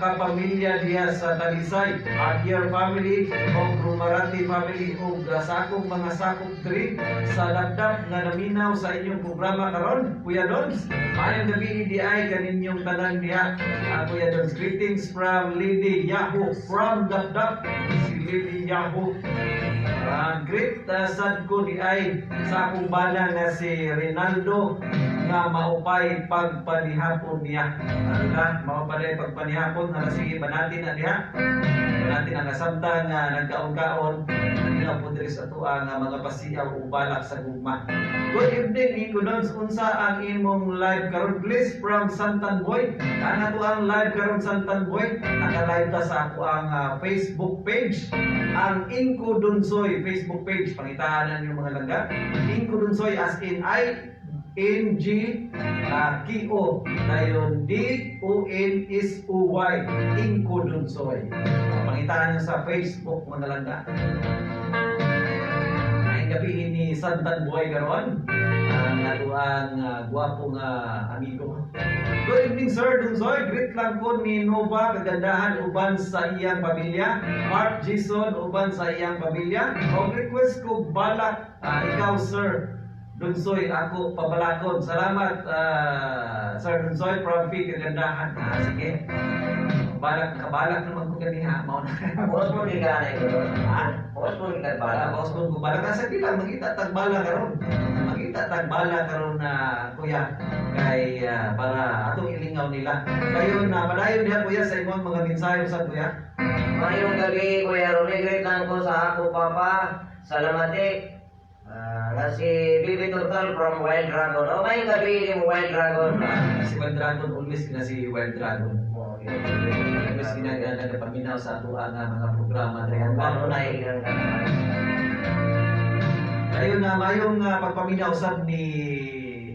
kapamilya diha sa Talisay, Aguiar family ug Rumarati family ug sa akong mga sakop diri sa Dapdap nga naminaw sa inyong programa karon, Kuya Dons. Maayong gabi diay kaninyong tanan diha. Kuya Dons, greetings from Lady Yahoo from Dapdap. Si Lady Yahoo. Greet sad ko di ay sa akong bana nga si Rinaldo nga maupay pagpanihapon niya. Ano na, maupay pagpanihapon na, sige banatin na diha. Banatin ang samtang nga nagkaon-kaon nga po diri sa atoa nga mga pasiyaw ug balak sa gugma. Good evening, Inko Dons. Unsa ang imong live karon, please, from Santan Boy. Ang ato ang live karon, Santan Boy, naka-live ta sa ako ang Facebook page. Ang Inko Dunsoy Facebook page, pangitaan yung mga langga. Inko Dunsoy, as in I N G K O dayon D O N S O Y, Inko Dunsoy. Pangitaan nyo sa Facebook, mga langga. Ay gabi ni Santan Boy karon ang atuang gwapo nga amigo. Good evening, Sir Dunsoy. Greet lang ko ni Nova Kagandahan uban sa iyang pamilya. Mark Jason uban sa iyang pamilya. O request ko balak ikaw, Sir Dunsoy, ako pabalakon. Salamat, Sir Dunsoy from P Kagandahan. Sige. Balak nakabalak naman ko ganiha mao na. Post mo di ka na ito. Ha? Post mo di ka Bala, bala. boss ko bala kasi lang makita tag bala karon. Makita tag bala karon na, kuya, kay para atong ilingaw nila. Kayo na padayon diha, kuya, sa imong mga mensahe sa kuya. Mayong gabi, Kuya Rumi, greet lang ko sa ako papa. Salamatik. Nga si Bibi Total from Wild Dragon. Oh, mayong gabi yung Wild Dragon. Si Wild Dragon, always kina si Wild Dragon. Oh, yun. Always kina nagapaminaw sa ato ang mga programa diri. Ano na ilang ka. Ayun na mayong pagpaminaw usab ni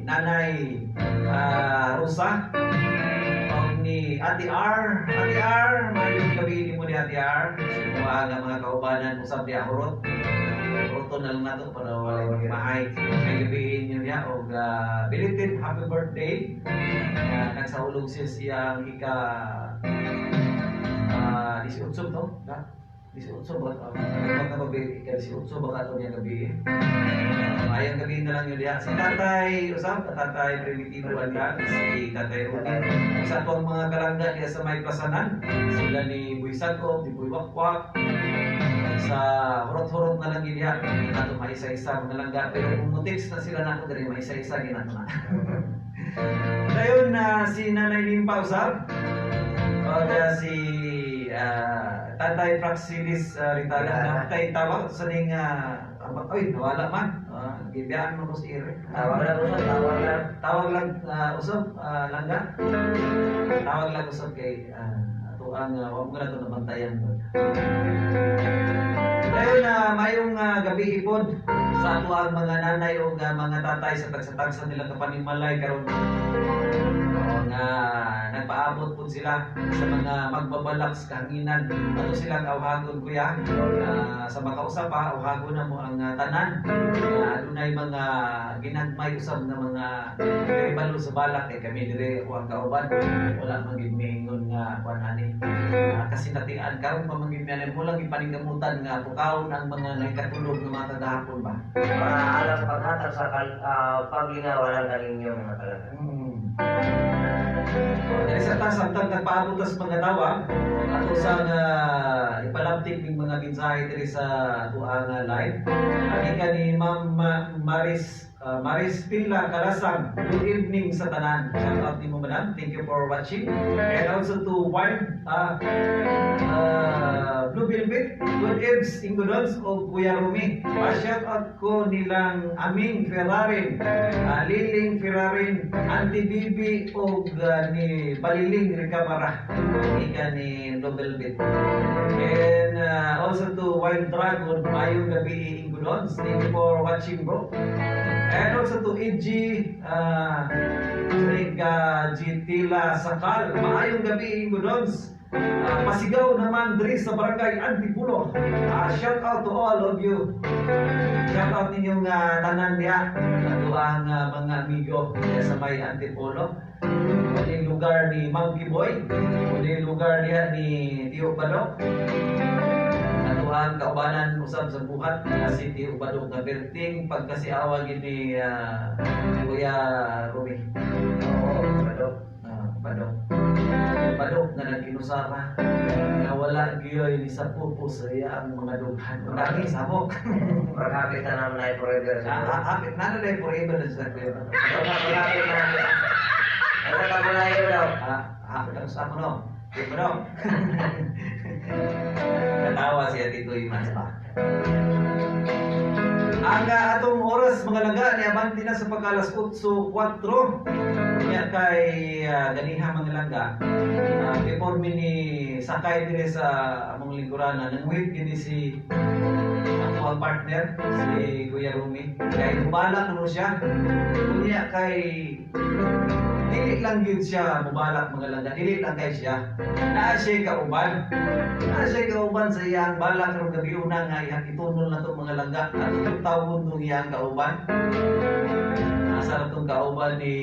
Nanay Rosa o ni Ate R. Ate R, mayong gabi nimo ni Ate R. Sa mga nga mga kaubanan usab di Ahurot. Huroto na lang nato para walay mahay. May gabi niyo niya og belated happy birthday. Nagsahulog siya siyang ika 18 to, na? 18 ba? Baka ba ika 18 ba ka ito niya gabi? Ayang gabi na lang yun diha. Si Tatay Usab, Tatay Primitivo Aldan, si Tatay Rudy. Isa po ang mga kalangga diha sa may pasanan. Sila ni Buy Sagop, ni Buy Wakwak. Sa hurot-hurot na lang yun diha. Nato maisa-isa mga langga. Pero kung mo-text na sila nako diri, maisa-isa ginato na. Dayon na si Nanay Limpa Usab. O si Tatay Praxilis Ritala. Na kay tawag sa ning ay nawala man. Gibiyaan mo ko sa ire. Tawag lang ko, tawag lang. Tawag lang usab, langga. Tawag lang usab kay ato ang wa mo na to nabantayan. Dayon na mayong gabi ipod sa ato ang mga nanay o mga tatay sa tagsa-tagsa nila kapanimalay karon. Oo, nga nagpaabot po sila sa mga magbabalak sa kahanginan. Ato silang awhagon, kuya. Sa makausap pa, awhagon na mo ang tanan. Adunay mga ginagmay usab nga mga karibalo sa balak kay kami dire ako ang kauban. Wala man gid miingon nga kuan ani. Kasinatian karon pa man gid mi mo lang ipaningkamutan nga pukawon ang mga nagkatulog nga mga kagahapon ba. Para alang paghatag sa paglingaw lang kaninyo mga kalangga. Dili sa tas samtang nagpaabot tas mga tawag ato sa nga ipalaptik ning mga mensahe diri sa atoang live. Ani ka ni Ma'am Maris. Maristila Kalasang, good evening sa tanan. Shout out nimo, madam. Thank you for watching. And also to Wild Blue Velvet, good eves, Ingodons o Kuya Rumi. Pa-shout out ko nilang Aming Ferrarin, Liling Ferrarin, Auntie Bibi o ni Baliling Ricamara. Ika ni Blue Velvet. And also to Wild Dragon, maayong gabi, Ingodons. Thank you for watching, bro. And also to EG Riga Gitila Sakal, maayong gabi, Ingodons. Pasigaw naman diri sa Barangay Antipolo. Shout out to all of you. Shout out ninyong tanan diha. Ato ang mga amigo diha sa may Antipolo. Mao lugar ni Monkey Boy. Mao lugar diha ni Tio Badok. Ato ang kaubanan usab sa buhat nga si Tio Badok nga perting pagkasiawa gid ni Kuya Rumi. Oo, Badok. Badok. Badok nga nag-inusara nga wala giyoy ni sa pupo sa iyang mga dughan. Dami samok. Murag hapit na naman ay forever. Ah, hapit na na forever na sa Kuya Badok. Murag hapit na. Asa ka mo na yun daw? Ah, hapit ang sa ako no. Di ba no? Natawa siya, Tito Imas pa. Ang atong oras, mga langga, niabante na sa pagkalas 8:04. Nya kay ganiha, mga langga. Before mi ni sakay dire sa among lingkuranan, nang-wait gini si ako ang partner, si Kuya Rumi. Kay mubalak kuno siya. Unya kay dili lang gyud siya mubalak, mga langga, dili lang kay siya. Naa siya kauban. Naa siya kauban sa iyang balak karong gabi una nga iyang itunol na to, mga langga. Ato tong tawgon tong iyang kauban. Asa na tong kauban ni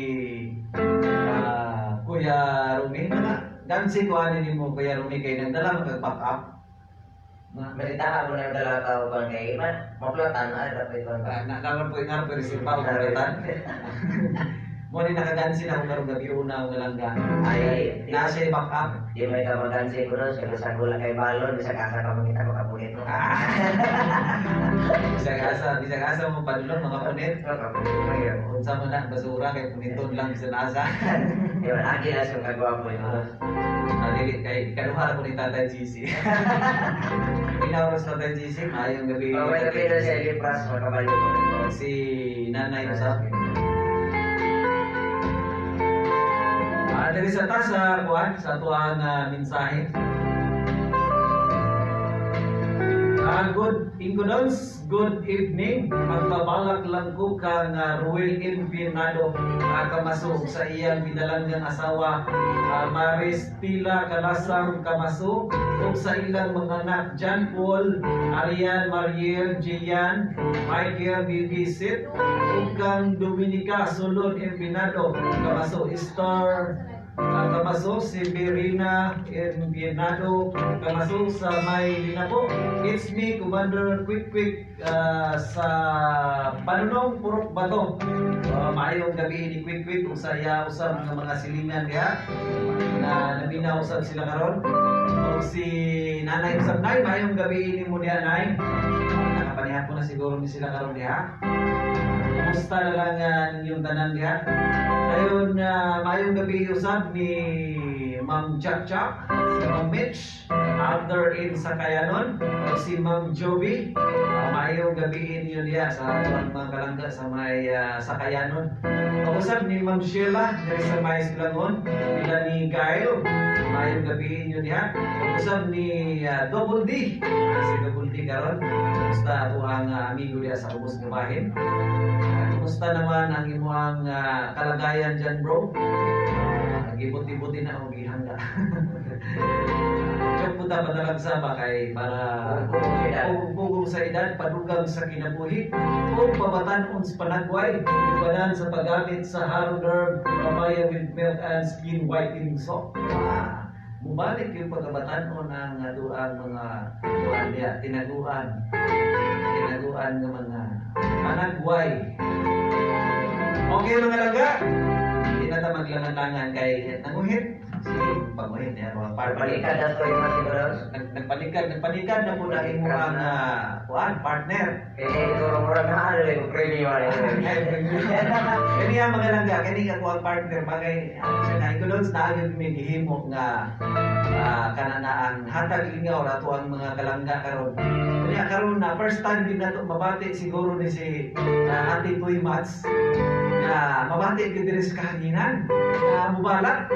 Kuya Rumi? Mga gansi ko ani nimo, Kuya Rumi, kay nagdala man kag back up. Na Meritahan mo na yung dala ka uban kay man. Maplatan ay dapat ko ba. Na naman po nga po reserva og maplatan. Mo ni nakagansi na ako karong gabi una, mga langga. Ay, Naa siya back up. di may ka magansi ko no, sa bisag wala kay balon, bisag asa ka mangita makapunit mo. Ah. Bisag asa mo padulong mga punit. Unsa man na basura kay puniton lang bisan asa. Di ba, lagi na siyang kagwapo yun. Ah, dili kay kaduha ko ni Tatay GC. Ginawas Tatay GC, maayong gabi. Oh, may gabi na siya, Lipras, mga kabayo ko. Si Nanay usab. Diri sa ta sa kuan sa atuang mensahe. Good Ingodons, good evening. Magbabalak lang ko kang Ruel Infinado Kamaso sa iyang bidalangang asawa Maris Tila Kalasang Kamaso ug sa ilang mga anak John Paul, Arian, Mariel, Gian, Michael, Bibi Sit ug kang Dominica Solon Infinado Kamaso, Star Kamaso, si Verina Envienado Kamaso sa may Linapo. It's me, Commander Quick Quick sa Panunong Purok Bato. Maayong gabi ni Quick Quick ug sa iya usab nga mga silingan diha na naminaw usab sila karon. O si Nanay usab, Nay, maayong gabi nimo diha, Nay. Nakapanihapon na siguro ni sila karon diha. Kumusta na lang ninyong tanan diha? Ayun, maayong gabi usab ni Ma'am Jack Jack, si Ma'am Mitch, Arthur in Sakayanon, o si Ma'am Joey. Maayong gabi ninyo diha sa atong mga kalangga sa may Sakayanon. Usab ni Ma'am Sheila diri sa may Silangon, nila ni Gail. Maayong gabi ninyo diha. Usab ni Double D. Si Double D karon. Kumusta ato ang amigo diha sa ubos nga bahin? Kumusta naman ang imuang kalagayan dyan, bro? Gibuti-buti na og gihangga. Joke po ta padalagsa ba kay para pugong sa edad, padugang sa kinabuhi, o pabatan-on sa panagway, ubanan sa paggamit sa Haloderm Papaya with Milk and Skin Whitening Soap. Ah, mubalik yung pagkabatan-on ang duang mga kuan diha, tinaguan. Tinaguan nga mga panagway. Okay, mga langga, hindi na ta maglangan-langan kay nanguhit. Sige, paguhin niya mga partner. Balikan na ko yung mga siguro. Nagpanikad na po na imong ang kuan partner. Kaya ito murag na ano yung premium ano. Kani ang mga langga, kani ako ang partner bagay ano siya na ikulod na agad may gihimo nga kana na ang hatag lingaw rato ang mga kalangga karon. Kanya karon na first time din nato mabati siguro ni si Ate Toy Mats na mabati gyud diri sa kahanginan nga mubalak.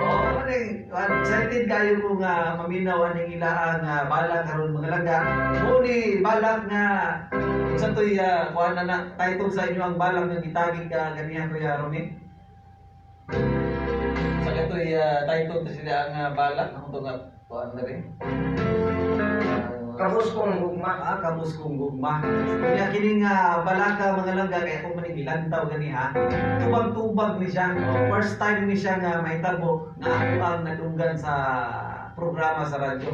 Oo, ano eh, excited kayo ko nga maminaw aning ilaang balak karon mga langga. Mo ni balak nga unsa to'y kuan na na title sa inyo ang balak nga gitagi ka ganihan, Kuya Romy? Sa kato'y title to sila ang balak ako to nga kuan na rin. Kabus kong gugma. Ah, kabus kong gugma. Kaya kini nga balaka mga langga kay ako man gilantaw gani ha. Tubag-tubag ni siya. First time ni siya nga mahitabo nga ako ang nadunggan sa programa sa radyo.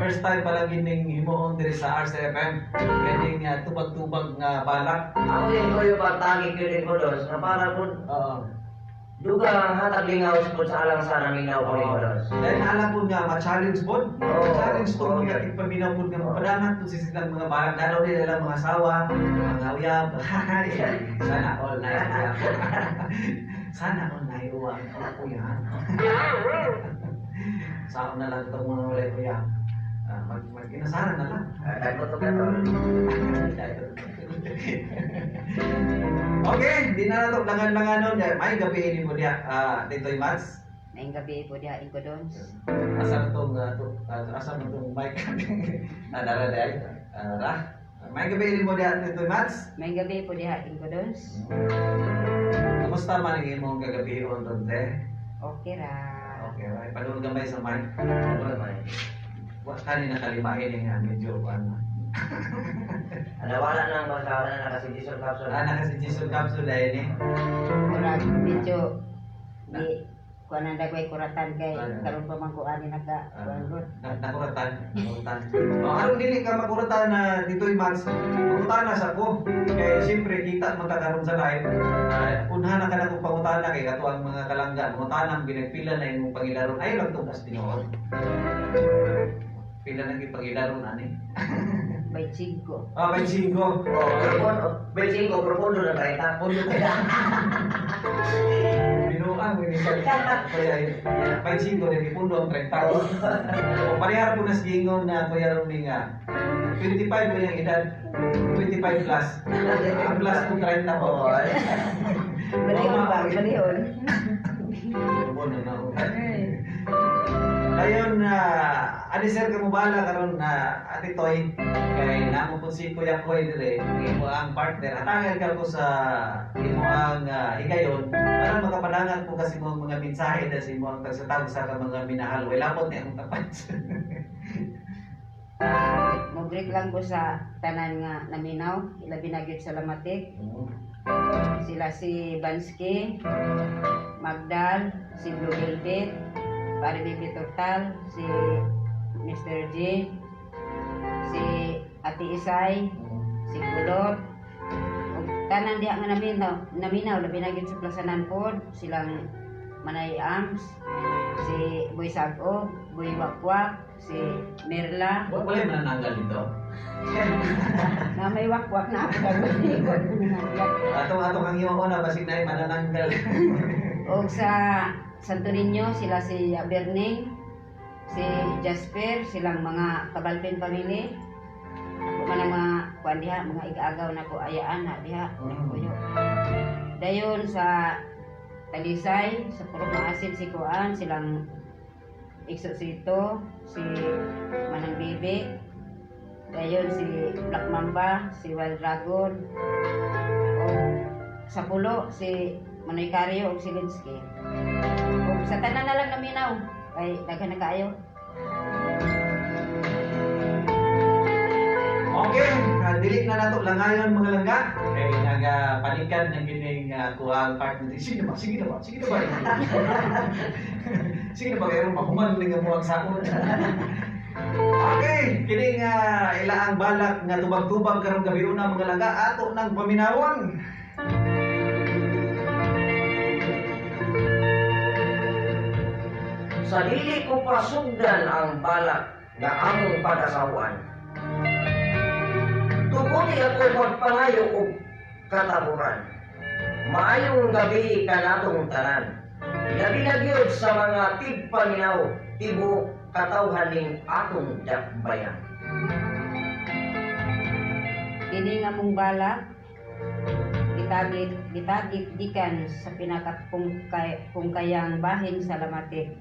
First time pa lang gining himuon diri sa RCFM. Kining tubag-tubag nga balak. Ako yung ko yung pagtagi ko ko dos na para po Oo. duga ang hatag lingaw po sa alang sa naminaw ko ko dos. Dahil alam po nga, ma-challenge po. Oo. Ma-challenge po Oo. mga tigpaminaw po nga mapadangat po si silang mga balak. Lalo nila lang mga asawa, mga uyab. Sana all na uyab. Sana all na uyab. Uyab. Saan na lang itong mga walay uyab. Mag-inasara na lang. Ay, ko to ka tol. Okay, di na nato langan-langan nun. May gabi ini mo diya. Dito'y Mats. Maayong gabi po diha Inkodons. Asa na tong asa na tong mic? Dara dai. Ra. May gabi ini mo diha dito'y Mats. Maayong gabi po diha Inkodons. Kamusta man ang imong kagabi on ron te? Okay ra. Okay, right. Padulong gamay sa mic. Wa kani nakalimain nga medyo ano. Ano wala nang basta wala na kasi diesel capsule. Ana kasi Jason capsule dahil ni. Murag medyo di kuan ang dagway kuratan kay karon pa man ko ani naka kuan gud. Nakuratan, nakuratan. Oh, aron dili ka makuratan na dito'y Mats. Pangutana sa ko. Kay siyempre kita man ta karon sa live. Unhan na ka na kung pangutana kay kato ang mga kalangga. Pangutana ang binagpila na imong pangilaron. Ayaw lang tugas tinuod. Pila na gyud pangilaron ani. By 5. Ah, may 5. Oh, profondo, may 5 profondo na 30. Pundo ka. Binuang, hindi ka. Kaya, may 5 din, ipundo ang 30. O, parehar po na sa gingon na Kuya Romy nga. 25 ko yung edad. 25 plus. Ang plus kung 30 po. Oo. Balihon ba? Balihon. Bono na ako. Dayon na ani sir kamubala karon na Ate Toy kay namo po si Kuya Koy dire imo ang partner atangan ka ko sa imo ang higayon para makapadangat po kasi mo ang mga mensahe na sa imo ang tagsatag sa ka mga minahal way lapot ni akong tapat. Mo-greet lang ko sa tanan nga naminaw, ilabi na gyud sa Lamatic. Sila si Bansky, Magdal, si Blue Velvet, Pare Bibi Tortal, si Mr. G, si Ate Isay, si Kulot, ug tanan diha nga naminaw, labi na gyud sa Plaza Nanpod, silang Manay Ams, si Boy Sagob, Boy Wakwak, si Merla, Wala manananggal dito. Na may wakwak na ako kag Atong atong ang iyong una basig na manananggal. Og sa Santo Niño, sila si Berning, si Jasper, silang mga Kabalpin family. Ako man ang mga kuan diha, mga igaagaw na ko ayaan na diha, kuyo. Dayon sa Talisay, sa Purok Maasin si Kuan, silang Ikso Sito, si Manang Bibi, dayon si Black Mamba, si Wild Dragon, o sa Pulo, si Manoy Cario o si Linsky. O sa tanan na lang naminaw, kay daghan na kaayo. Okay, dili na nato langayon mga langga. Kay nagapanikan na gining kuang partner. Sige na ba? Sige na ba? Sige na ba? Sige na ba kayo mahuman ning mo ang sakon. Okay, kining ilaang balak nga tubag-tubag karong gabi una mga langga ato nang paminawon. Sa dili ko pasugdan ang balak nga among pag-asawan. Tuguli ako magpangayo og kataburan. Maayong gabi kanatong tanan. Labi na gyud sa mga tigpaminaw, tibuok katawhan ning atong dakbayan. Kini nga mong balak gitagit gitagit gikan sa pinakapungkayang bahin sa lamatik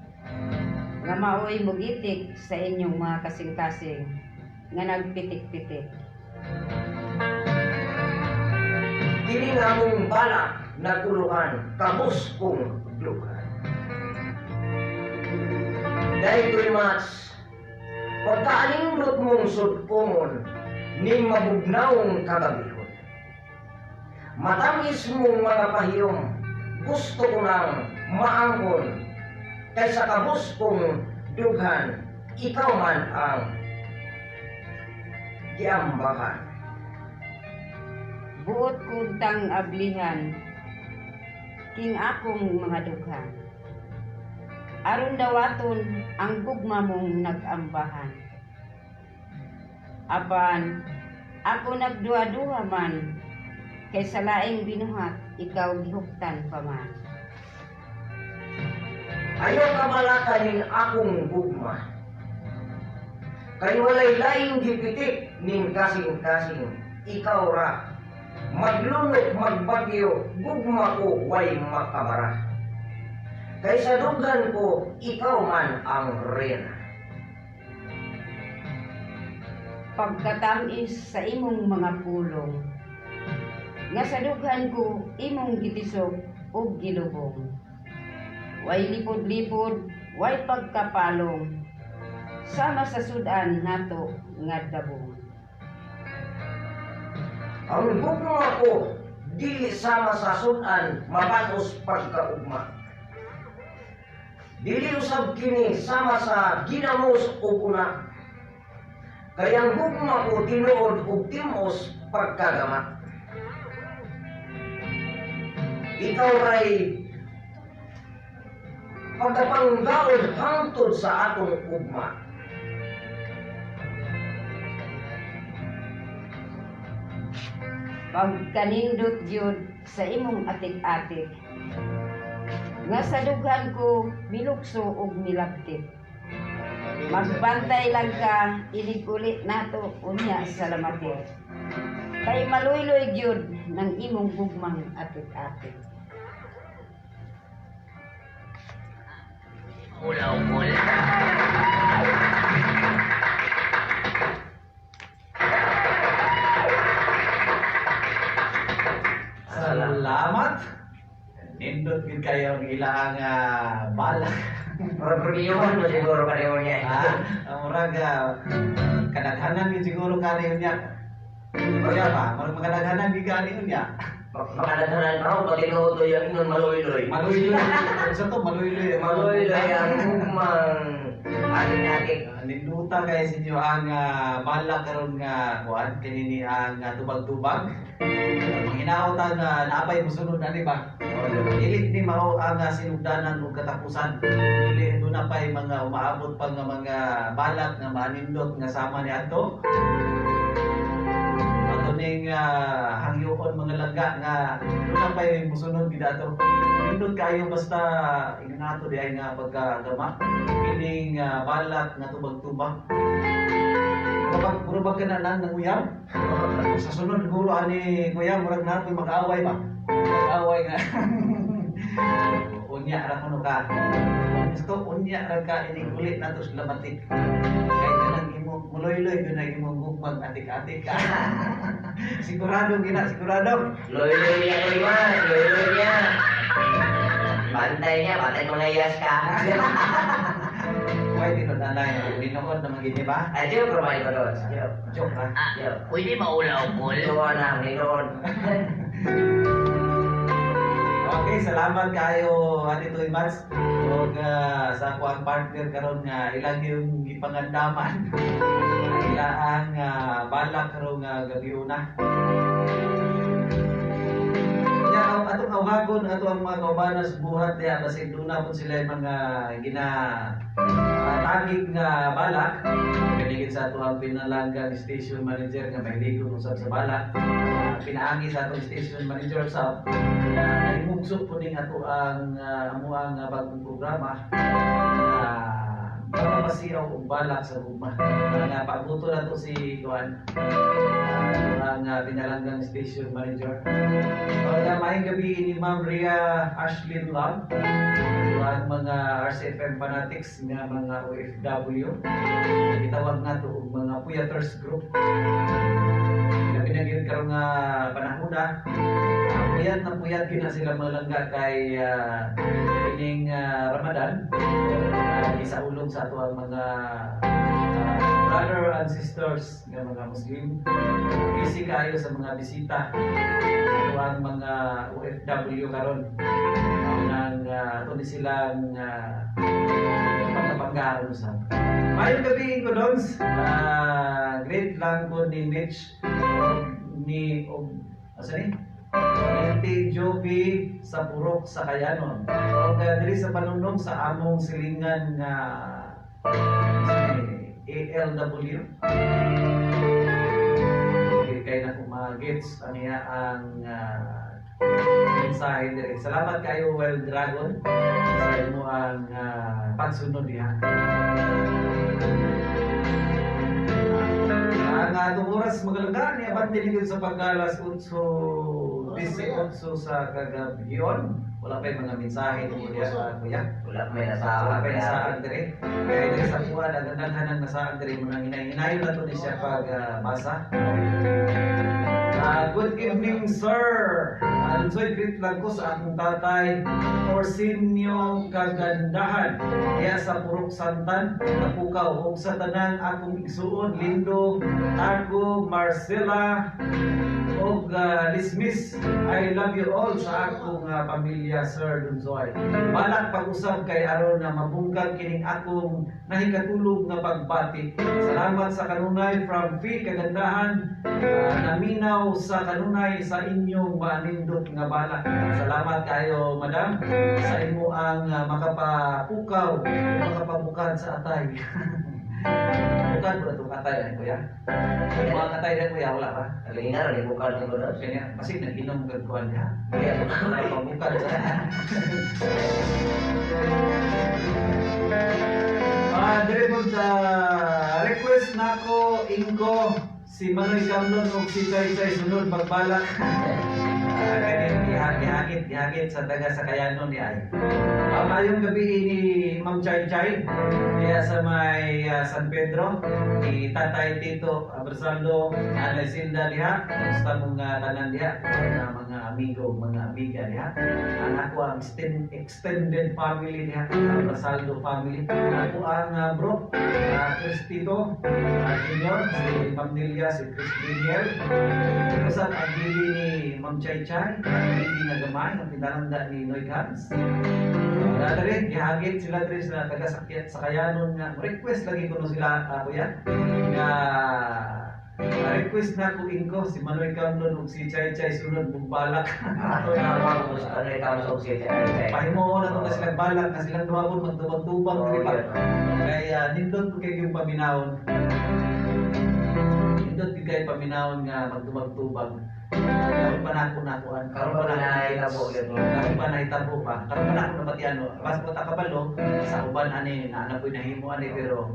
nga maoy mugitik sa inyong mga kasing-kasing nga nagpitik-pitik. Kini nga among balak naguluhan, kabus kong dughan. Dahil mas, pagkaanindot mong sudpungon, ning mabugnawong kagabihon. Matamis mong mga pahiyom, gusto ko nang maangkon, kaysa kabus kong dughan, ikaw man ang giambahan. Buot kuntang ablihan king akong mga dughan. Aron dawaton ang gugma mong nag-ambahan. Apan ako nagduha-duha man kay sa laing binuhat ikaw gihuktan pa man. Ayaw kamalaka ning akong gugma. Kay walay laing gipitik ning kasing-kasing, ikaw ra. Maglunok magbagyo, gugma ko way makabara. Kay sa dughan ko, ikaw man ang reyna. Pagkatamis sa imong mga pulong nga sa dughan ko imong gitisok ug gilubong. Way lipod-lipod, way pagkapalong, sama sa sudan nato nga dabong. Ang gugma ko, dili sama sa sudan, mabatos pagkaugma. Dili usab kini sama sa ginamos ug una. Kay ang gugma ko tinuod ug timos pagkagama. Ikaw ray pagkapanggaod hangtod sa atong ugma. Pagkanindot gyud sa imong atik-atik nga sa dughan ko milukso ug milabtik. Magbantay lang ka inig ulit nato unya sa lamatik. Kay maluyloy gyud ng imong gugmang atik-atik. Ulaw-ul. Salamat. Nindot gid kayo ang ilang balak. Murag mo siguro pareho niya. Ha? Ang murag kadaghanan gid siguro kaniyo niya. Kaya ba, murag makadaghanan gid kaniyo niya. Makadaghanan pa ako, pati tinuod yung ingon maluy-luy. Maluy-luy. Sa to maluy-luy. Maluy-luy ang gugmang atik-atik. Ninduta kay sa inyo ang balak karon nga kuan kanini ang tubag-tubag. Manghinaot ang naapay mosunod ani ba? Dili ni mao ang sinugdanan ug katapusan. Dili duna pay mga umaabot pa nga mga balak nga manindot nga sama ni adto. Ato ning hangyoon mga langga nga duna pay mosunod gid ato. Nindot kayo basta ingon nato di ay nga pagkagama kining balak nga tubag-tubag. Murag ka na nang nanguyab. Sa sunod siguro ani kuya murag na ko'y mag-away ba. Mag-away nga. Unya ra kuno ka. Gusto unya ra ka inig ulit nato sa lamatik. Kay kanang imong muloy-loy gyud na imong gugmag atik-atik ka. Sigurado gina, sigurado. Luy-luy niya ko mas, luy-luy niya. Bantay niya, bantay mga iyas ka. Why di na tanay ninood naman gini ba? Ay, joke naman ko doon. Joke. Joke ra. Joke. Pwede maulaw-ul. Ito na, ninood. Okay, salamat kayo Ate Toy Mats. Ug sa ako ang partner karon nga ilang yung gipangandaman. Ila ang balak karon nga gabi una. Ya, ang atong tawhagon ang ato ang mga kaubanan sa buhat diha, basig duna po sila yung mga gina tagig nga balak. Kanigit sa ato ang pinalanggang station manager nga mahiligon usab sa balak. Pinaangi sa atong station manager sa nahimugso po ning ato ang amuang bagong programa nga mapasiyaw og balak sa gugma. Nga paabuto na to si Juan, ang pinalanggang station manager. Kaya maayong gabi ni Ma'am Ria Ashlyn Lam, ang mga RCFM fanatics nga mga OFW. Gitawag nato og mga Puyaters Group. Labi na gyud karon nga panahon na, puyat na puyat gyud na sila, mga langga, kay kining Ramadan, isaulog sa ato ang mga brother and sisters nga mga Muslim. Busy kayo sa mga bisita ato ang mga OFW karon nang ato ni silang pagkapanggaon sa. Maayong gabi ko dons. Great lang ko ni Mitch og ni og asa ni Auntie Jovi sa Purok sa Kayanon. Og diri sa panunong sa among silingan nga si ALW. Dili kay na kung magets ang iya ang mensahe diri. Salamat kayo, Wild Dragon, sa imo ang pagsunod diha. Ang atong oras, mga langga, niabante ni sa pagkalas 8:18 sa kagabhion. Wala pa yung mga mensahe ni kuya, kuya. Wala may nasawa. Wala pa yung nasaad dire. Kaya diri sa kuha, nagandang ng nasaad dire mo nang hinay-hinayon na to ni siya pag basa. Good evening, sir. Alonsoy, greet lang ko sa akong tatay, Orsinio Kagandahan. Iya sa Purok Santan, Kapukaw, ug sa tanang akong igsuon, Lindo, Argo, Marcela, og Lismis. I love you all sa akong pamilya, Sir Dunzoy. Balak pag-usab kay aron na mabungkag kining akong nahikatulog nga pagbati. Salamat sa kanunay from Fee Kagandahan. Naminaw sa kanunay sa inyong maanindot nga balak. Salamat kayo, madam, sa imo ang makapapukaw, makapabukad sa atay. Bukad mo na itong atay, ay, kuya. Mga atay na, kuya, wala pa. Nalinga rin, bukal ni Kudos. Kanya, kasi nag-inom kag kuan niya. Kaya, Pabukad sa. Dire po sa request nako ingko si Manoy Kamlon ug si Chay Chay sunod magbalak. Kani gihagit gihagit sa taga sa Kayanon ni ay. Maayong gabi ni Ma'am Chay Chay diya sa may San Pedro, ni Tatay Tito Abrasaldo, Nanay Silda diha, kumusta mong tanan diha, mga amigo, mga amiga diha. Ang ako ang extended family diha, Abrasaldo family. Ako ang bro, Chris Tito Junior, si Ma'am Nelia, si Chris Daniel. Pero sa ang bibi ni Ma'am Chay Chay, ang bibi nga gamay, ang pinalangga ni Noy Gans. Wala na rin, gihagit sila diri sa taga sa Kayanon nga request lagi kuno sila, kuya, nga request na ko ingko si Manoy Kamlon ug si Chay Chay sunod bugbalak. Ato na ako sa ano ikaw sa si Chay. Pahimuon na to na silang balak na silang duha pud magtubang-tubang diri pa. Kaya nindot ko kay yung paminawon. Nindot gyud kay paminawon nga magtubag-tubag. Karon pa na ako nakuan. Karon pa na nahitabo gyud. Karon pa nahitabo pa. Karon pa na ako nabatian no. Mas ko ta kabalo sa uban ani na ana ko'y nahimo ani, pero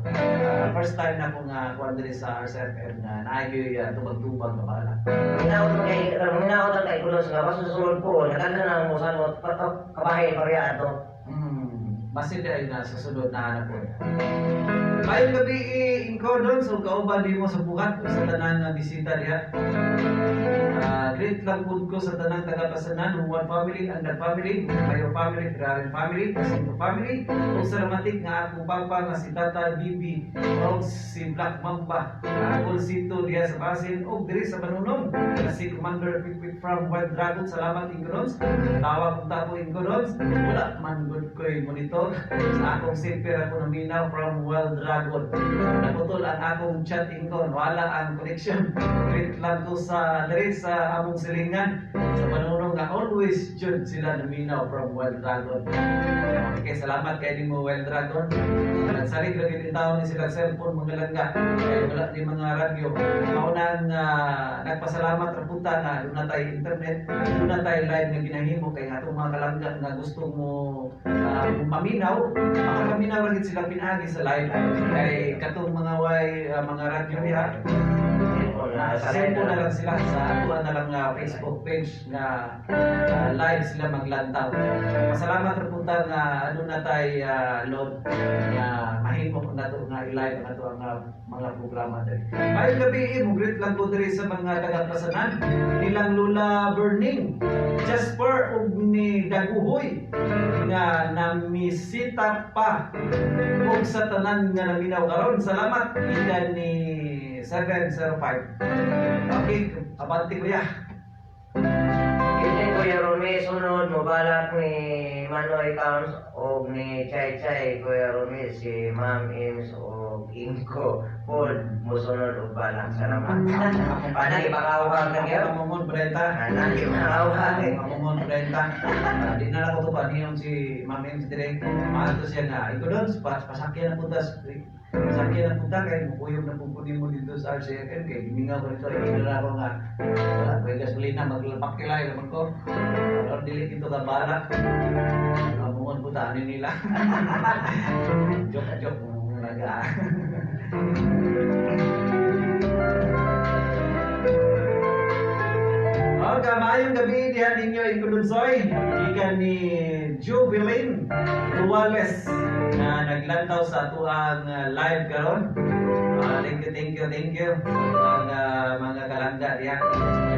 first time na ko nga kuan diri sa RCFM na naay gyud tubag-tubag nga balak. Minaot kay Kudos nga basta susunod po, naganda na mo sa mo kabahay pareha ato. Basin ay na susunod na hanap po. Maayong gabi ingko doon so kauban di mo sa buhat sa tanan nga bisita diha. Great lang pud ko sa tanang taga-Pasanan, Juan family, Andal family, Mayo family, Ferrari family, Jacinto family, ug sa ramatik nga akong papa nga si Tata Bibi ug si Black Mamba, Kulsito diha sa Basin ug diri sa Banunong nga si Commander Quick Quick from Wild Dragon. Salamat, Ingorons. Tawag kong tapo, Ingorons. Wala man gud ko'y monitor sa akong silper ako naminaw from Wild Dragon. Naputol ang akong chat, Ingkon, wala ang connection. Greet lang ko sa diri sa among silingan sa panunong nga always jud sila naminaw from Wild Dragon. Okay, salamat kay nimo, Wild Dragon. Nagsalig lagi din taon ni sila cellphone, mga langga, kay wala ni mga radyo. Mao nang nagpasalamat ra punta nga duna tay internet, duna tay live nga ginahimo kay atong mga kalangga nga gusto mo maminaw, makakaminaw ra gid sila pinaagi sa live. Kay katong mga way mga radyo diha, sa cellphone na lang sila, sa atuan na lang nga Facebook page nga live sila maglantaw. Pasalamat ra punta nga ano na tay load nga mahimo nato nga i-live ang ato ang mga programa diri. Maayong gabi, mo greet lang ko diri sa mga taga-Pasanan nilang Lula Burning, Jasper ug ni Daguhoy nga namisita pa ug sa tanan nga naminaw karon. Salamat, gikan ni 705. Okay, abante, kuya. Ito, Kuya Romy, sunod mo balak ni Manoy Counts o ni Chay Chay, Kuya Romy, si Ma'am Ims o Inko Paul musunod og balak. Salamat. Pana ipakawag ka niyo? Mamon Brenta. Ana ipakawag. Mamon Brenta. Di na lang ko to pa niyon si Ma'am Ims dire. Maadto siya nga. Iko doon pasakyan na punta. Pasakyan na punta kay mukuyog na pupunin mo dito sa RCFM kay gimingaw ko nito. Iko na ako nga wala ko gasolina, maglapak kilay naman ko. Pero dili dito ka balak. Mamungon po ani nila. Joke joke naga. Okay, maayong gabi diha ninyo, Ikudunsoy. Gikan ni Jubilin Duales na naglantaw sa atuang live karon. Thank you, thank you, thank you sa mga kalangga diha.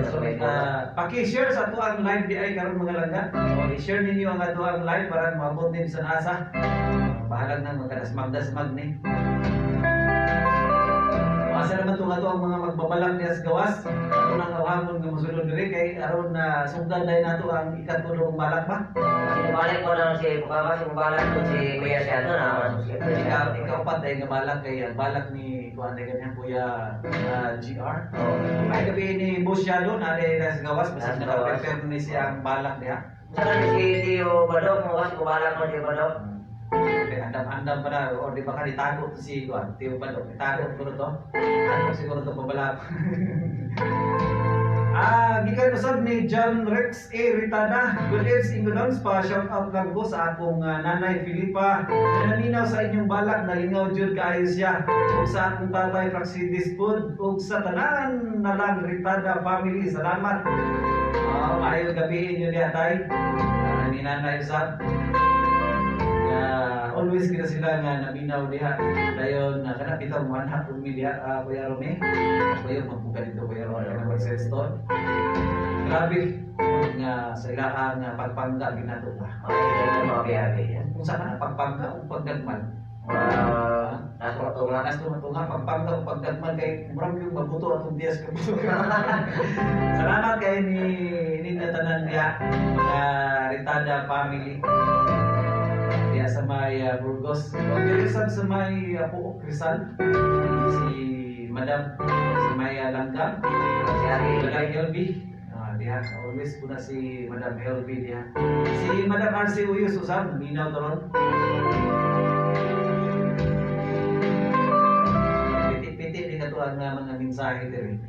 So, paki-share sa atuang live di ay karon, mga langga. So, i-share ninyo ang atuang live para maabot din sa nasa. Bahalag nang magkadasmag-dasmag ni. Asa naman itong ato ang mga magbabalak niya sa gawas. Ato nang awhangon nga mosulod diri kay aron na sugdan dahil nato ang ikatulong balak ba? Sinubalik ko lang si Bukaka, sinubalik ko si Kuya Sheldon, ah, Ikaw pa dahil nga balak kay ang balak ni kuan dahil ganyan Kuya GR. Oh. Ay gabi ni Boss Shadow na dahil nasa gawas basta Nasa gawas. naka-prepare ni siya ang balak diha. Saan si Tio Badok mo kasi kubalak mo Tio Badok? Kay andam-andam pa na or di ba ka nitago to si kuan Tio Badok. Nitago ko to. Ano siguro to pabalak. Gikan usab ni John Rex A. Ritada. Good evening, Ingodons. Pa shout out lang ko sa akong nanay Filipa na naminaw sa inyong balak, nalingaw jud kaayo siya. Ug sa akong tatay Praxidis pod ug sa tanan na lang Ritada family. Salamat. Maayong gabi inyo diha, tay. Ni nanay usab. Nga always kita sila nga naminaw diha. Dayon na kana bitaw mo anak ug mi diha, Kuya Rome. Kuya magbuka dito, Kuya Rome, kana mag-stone. Grabe nga sa ilaang nga pagpangga ginato ba. Okay, ito mga biyahe yan. Kung sa kana pagpangga o pagdagman. Nasa matunga. Nas tumatunga pagpangga o pagdagman kay murag yung mabuto atong diyas ka. Salamat kay ni ninyo tanan diha, mga Ritada family. Diha sa may Burgos. O diri sab sa may Puok Rizal. Si Madam sa may Langgam. Si Ate Madam LB. Diha always po na si Madam LB diha. Si Madam RC Uyos usab minaw toron. Piti-piti din ato ang mga mensahe diri.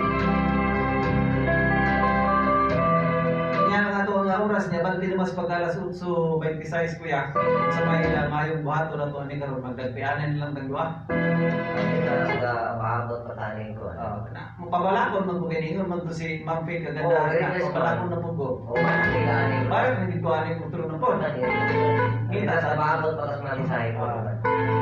Nya ang ato ang oras niya balti naman sa pag alas 8:26, kuya. Sa may mayong buhaton na to ani karon, magdagpianan lang tang duha. Ito sa paabot pa tanin ko. Na, mapabalakon man ko kini man to si Ma'am Faye kaganda. Oh, yes, Pabalakon na po ko. O, makakailangan ko. Parang hindi ko ani utro na po. Kita sa paabot pa tas mga mensahe ko.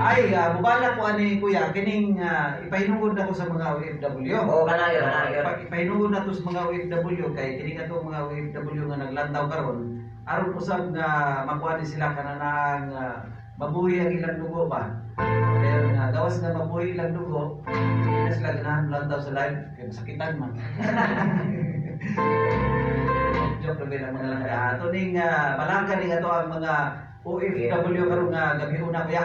Ay, mubalak ko ani kuya kining ipahinungod na ko sa mga OFW. Oo, kana yun, kana yun. Ipahinungod na to sa mga OFW kay kini ato mga OFW nga naglantaw karon aron usab nga makuha ni sila kanang mabuhi ang ilang dugo ba. Kaya nga gawas nga mabuhi ilang dugo, hindi na sila ganahan lantaw sa live kay masakitan man. Joke lang ang mga langga. Ato ning balangka ning ato ang mga OFW karon nga gabi una, kuya.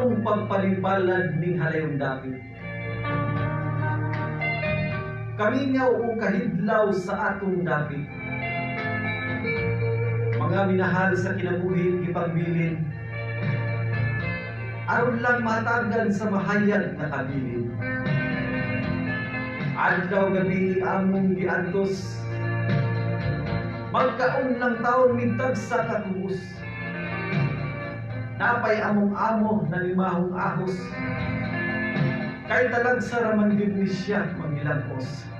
Among pagpalibalad ning halayong dapit. Kamingaw o kahidlaw sa atong dapit. Mga minahal sa kinabuhi gipagbilin. Aron lang matagan sa mahayag na kabilin. Adlaw gabi among giantos. Magkaon lang taon mintag sa katubos. Napay among amo na limahong ahos. Kay talagsa raman gyud ni siya mangilagos.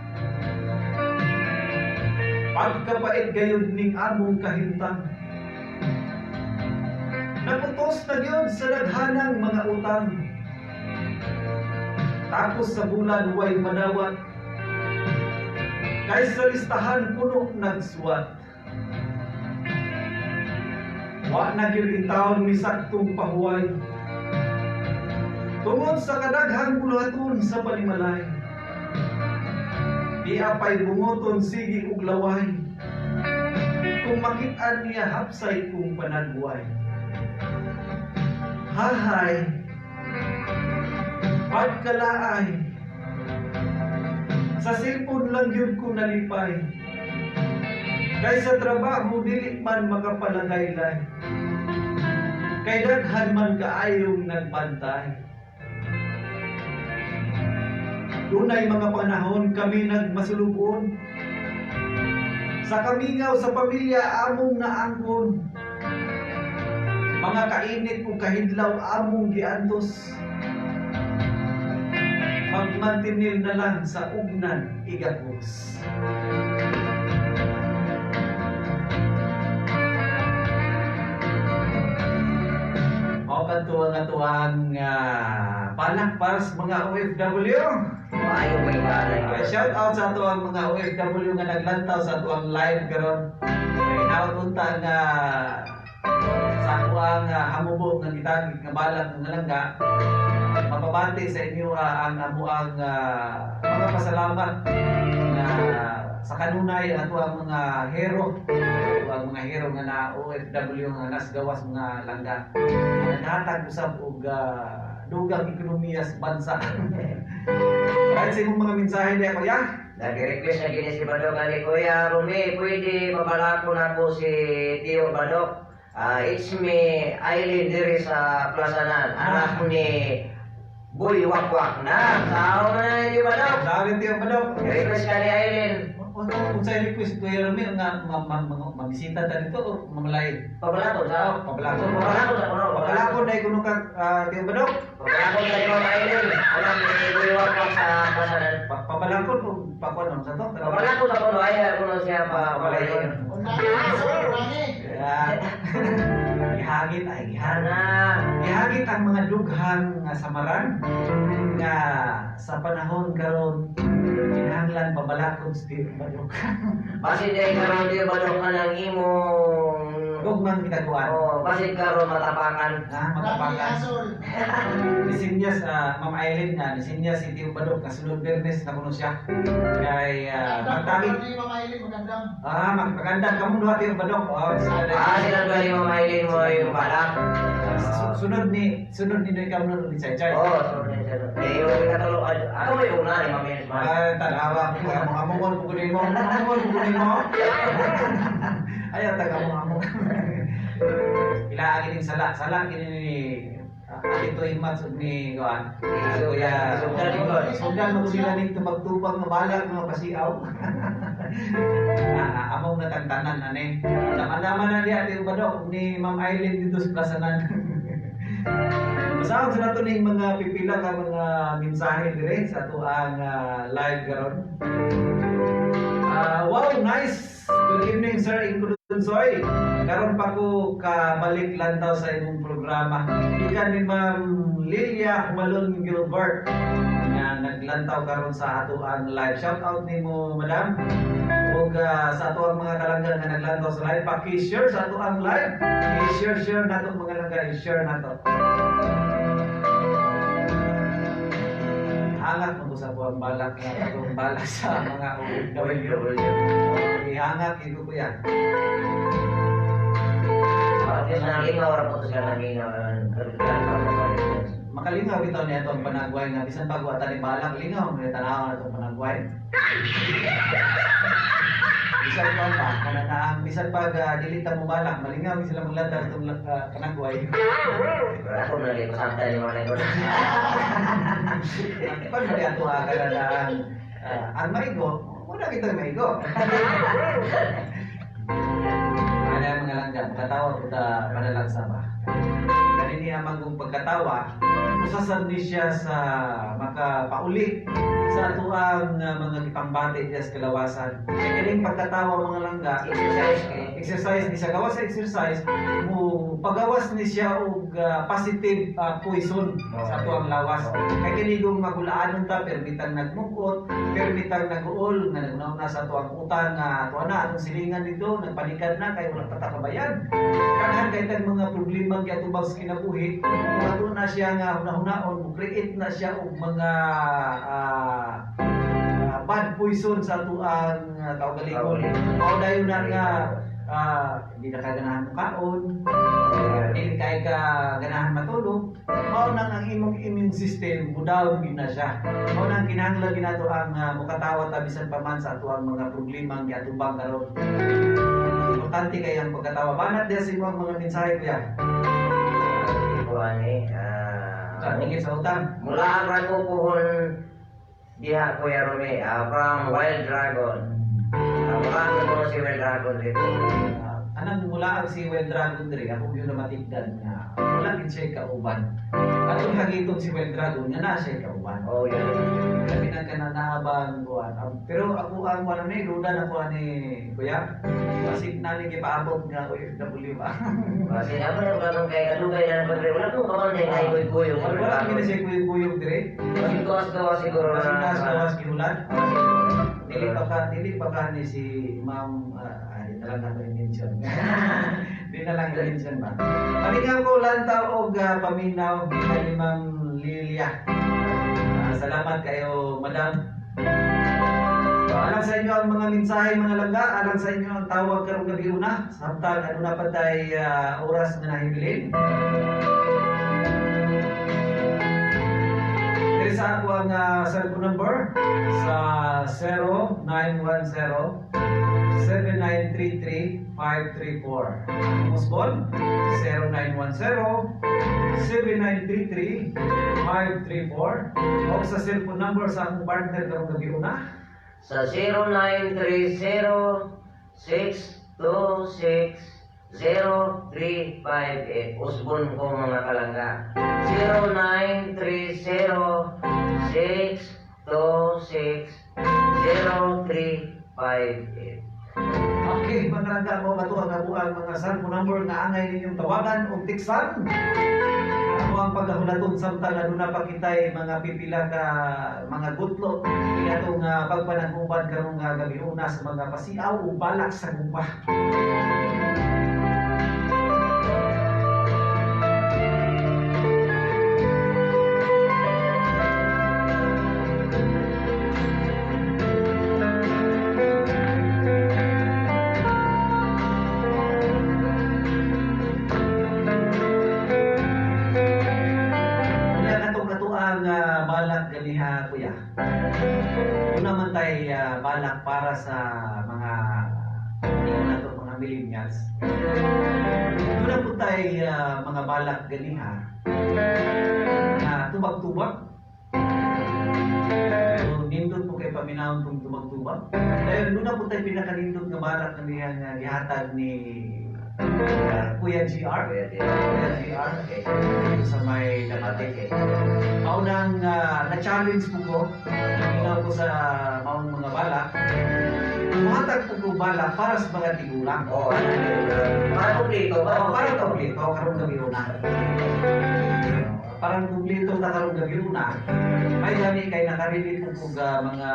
Pagkapait gayud ning among kahimtang. Naputos na gyud sa daghanang mga utang. Tapos sa bulan way madawat. Kay sa listahan puno nagsuwat. Wa na gyud intawon mi saktong pahuway. Tungod sa kadaghang buluhaton sa panimalay. Di apay bungoton sige og laway. Kung makit-an niya hapsay kung panagway. Hahay, pagkalaay, sa cellphone lang yun ko nalipay. Kay sa trabaho dili man makapalagaylay. Kay daghan man kaayong nagbantay. Dunay mga panahon kami nagmasulubon. Sa kamingaw sa pamilya among naangkon. Mga kainit ug kahidlaw among giantos. Magmantinil na lang sa ugnan igakos. Mao kadto ang atuang balak para sa mga OFW. Maayo may balak. Shout out sa ato ang mga OFW nga naglantaw sa ato ang live karon. Hinaot unta nga sa ato ang hamubo nga gitagig nga balak nga langga mapabati sa inyo ang amuang mga pasalamat na sa kanunay ang ato ang mga hero, ato ang mga hero nga na OFW nga nasgawas mga langga naghatag usab og dugang ekonomiya sa bansa. Kahit sa imong mga mensahe niya, kuya. Nag-request na gini si Badok ani Kuya Rumi, pwede mabalako na po si Tio Badok. It's me, Aileen diri sa Plazanan. Anak ni Boy Wakwak na. Sao na ni Tio Badok? Dami Tio Badok. Request ka ni Aileen. Kung sa request, Kuya Rumi, nga mamisita ta dito o mamalay? Pabalako sa. Oh, pabalako. Pabalako sa kuno. Pabalako na kuno ka, Tio Badok. Pabalako sa ni Ma'am Aileen. Anak ni Boy Wakwak sa Plazanan. Pabalako o pakuan sa to? Pabalako sa kuno ay kuno siya pa Pabalayon. Yeah. Gihagit ay gihagit. Ana. Gihagit ang mga dughang nga samaran nga sa panahon karon kinahanglan pabalakod sa Tio Badok. Basin day karon Tio Badok ka ng imong Gugmang gitaguan. Oh, basin karon matapakan. Ah, matapakan. Nisinya sa Ma'am Aileen nga, nisinya si Tio Badok kasunod Biyernes na kuno siya. Kay magtawig. Ah, magpagandam kamo duha Tio Badok. Oh, sila dahil. Ah, sila ba ni Ma'am Aileen mo yung balak? Sunod ni Noy Kamno ni Chay Chay. Oh, sorry, sorry. Eh, yung ikatulo, ako may una ni Ma'am Aileen. Ah, tanawa. Among among ko mo. Among ko mo. Ayaw taga among among. Ila kining sala, sala kini ni Ate Himat ug ni kuan. Kuya Sugdan. Sugdan mo sila ning tubag-tubag nga balag mga pasiaw. Among natantanan ani. Naman na diya Ate Badok ni Ma'am Aileen dito sa Plazanan. Basahon sa nato ning mga pipila ka mga mensahe dire sa ato ang live karon. Wow, nice. Good evening, Sir Includonsoy. Karon pa ko kabalik lantaw sa imong programa. Ikan ni Ma'am Lilia Humalon Gilbert nga naglantaw karon sa ato ang live. Shout out nimo, madam. Ug sa ato ang mga kalangga nga naglantaw sa live, paki-share sa ato ang live. I-share share nato mga langga, i-share nato. Hangat mo ko sa buwang balak nga atong balak sa mga OFW. Ihangat ito kuya. At least nangingaw ra po to sila nangingaw. Makalingaw bitaw niya atong panagway nga bisan pag wa ta ni balak, lingaw man tanaw na atong panagway. Bisan pa pa kanang bisan pag dili ta mo balak, malingaw sila maglandar atong panagway. Ako na lang pasabta ni mga lingkod. Pag mo ato kanang ang maigo, muna kitang maigo. Ano ang mga langga, makatawa ko ta panalangsa ba? Kanini amang kong pagkatawa, usasan ni siya sa makapauli sa atuang mga gipangbati diya sa kalawasan. Kaya kining pagkatawa, mga langga, Exercise kay. Exercise ni siya, gawas sa exercise, mo pagawas ni siya og positive poison sa atuang lawas. Kay kini kung magulaanon ta, permitang nagmukot, permitang nag-uol, nga nagnauna sa atuang utang, nga tuwa na atong silingan dito, nagpanikad na kay wala patakabayan. Daghan kay tag mga problema giatubang sa kinabuhi, kung ato na siya nga hunahunahon, mo create na siya og mga bad poison sa atuang kaugalingon. Mao dayon na nga hindi na ka ganahan mukaon, dili kay ka ganahan matulog, mao nang ang imong immune system mudaw gyud na siya. Mao nang kinahanglan ginato ang mukatawa ta bisan pa man sa atuang mga problema ang giatubang karon. Importante kay ang pagkatawa. Banat diya sa imong mga mensahe, kuya. Kuan eh. Sa tingin sa utang. Mula ang ko puhon diha, Kuya Rome, from Wild Dragon. Mula ang ko si Wild Dragon dito. Anang mula ang si Wild Dragon diri, ako gyud na matigdan nga wala gid siya kauban. Atong hagiton si Wild Dragon nga naa siya kauban. Oh, yun. Labi na ka na naabang kuan. Pero ako ang wala ni duda na kuan ni kuya. Basig na ni gipaabot nga OFW ba. Kasi ako na ba kay kadugay na ng wala ko kaman kay kuy kuy. Wala gid siya kuyog-kuyog diri. Kasi gawas-gawas siguro Basig na. na sa gawas gihulan. Dili pa ka ni si Ma'am, di na lang nato i-mention. Di na lang i-mention ba. Palingaw ko lantaw og paminaw kay Ma'am Lilia. Salamat kayo, Madam. Alang sa inyo ang mga mensahe, mga langga, alang sa inyo ang tawag karong gabi una. Samtang ano na patay oras nga nahibilin. Diri sa ako ang cellphone number sa 0910 7933 534. Musbon 0910 7933 534 o sa cellphone number sa akong partner karong gabi una. Sa 0930 626 0358. Usbon ko, mga kalangga. 0930 626 0358. Okay, mga langga, mo kato ang abuang mga cellphone number nga angay ninyong tawagan o tiksan. Ako ang paghahulaton samtang aduna pa kitay mga pipila ka mga gutlo atong pagpanag-uban karong gabi una sa mga pasiaw o balak sa gugma. Unya katong katuang balak ganiha, kuya. Una man tay balak para sa mga ingon nato mga millennials. Una po tay mga balak ganiha na tubag-tubag. So, nindot po kay paminawon kung tubag-tubag. Dahil una po tay pinakanindot nga balak ganiha nga gihatag ni Kuya GR. Kuya Kuya GR. Dito sa may Damate. Mao nang na-challenge po ko, naminaw ko sa maong mga balak. Muhatag po ko balak para sa mga tigulang. Oo, para kumpleto. Oo, para kompleto karong gabi una. Parang kumpleto na karong gabi una. May gani kay nakarelate po kog mga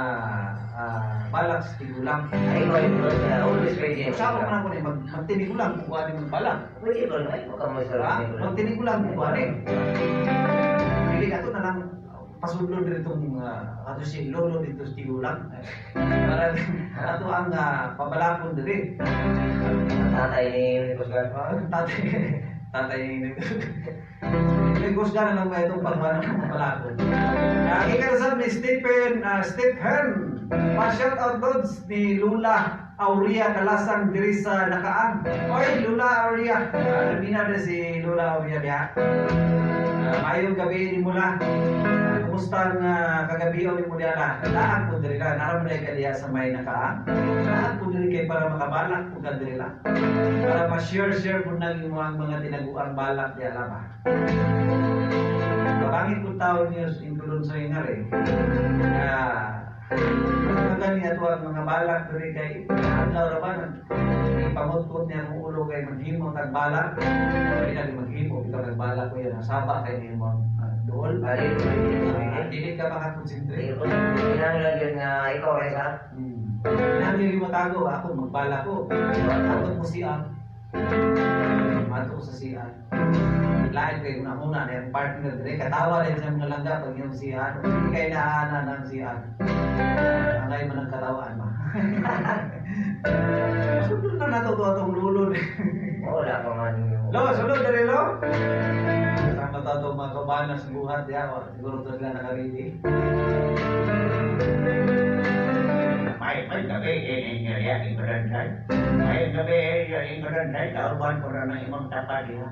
balak sa tigulang. Ay, ko yun, always ready. Sa ako man ako ni magtinigulang kung ano yung balak. Pwede ba? Ay, baka mo sa Ha? Magtinigulang kung ano. Dili ato na lang pasudlon diri itong ato si lolo dito sa tigulang. Para ato ang pabalakon diri. Tatay ni Nicolas Garfa. Tatay. Tatay ni Nagkusga na lang ba itong pagbanang mga palakon. Ikarasab ni Stephen, Stephen. Pa-shout out Lods ni Lula Aurea Kalasang diri sa Nakaan. Oy, Lula Aurea. Nabina na si Lula Aurea diha. Maayong gabi ni mula. Kumusta ang kagabi ni mo diha la? Laag po diri la. Naram ka diha sa may Nakaan. Laag po diri kay para makabalak po ka diri la. Para ma-share-share po nang imong mga tinaguang balak diha la ba. Kabangit po tao niyo inkulon sa ingar eh. Nga mga niya ato ang mga balak diri kay adlaw ra ba ipangutkot niya ang ulo kay maghimo tag balak. Dili na maghimo bitaw nagbalak ko yan nasaba kay nimo dool. Bali, Dili ka makakonsentrate. Kinahanglan yun nga ikaw rin sa. Kinahanglan mo tago ako magbalak ko. Ato ko siya. Mato ko sa siya. Lain kay una muna na yung partner dire katawa rin sa mga langga pag yung siya. Hindi kay naana ng siya. Angay man ang katawaan ba. Sunod na nato to atong lulon. Wala pa man yung. Lo, sunod diri lo. Kasama ta itong mga kabana sa buhat diha. Siguro to sila nakaredy. May gabi eh niya ignorantay. May gabi eh ignorantay kauban ko na ng imong tapad diha.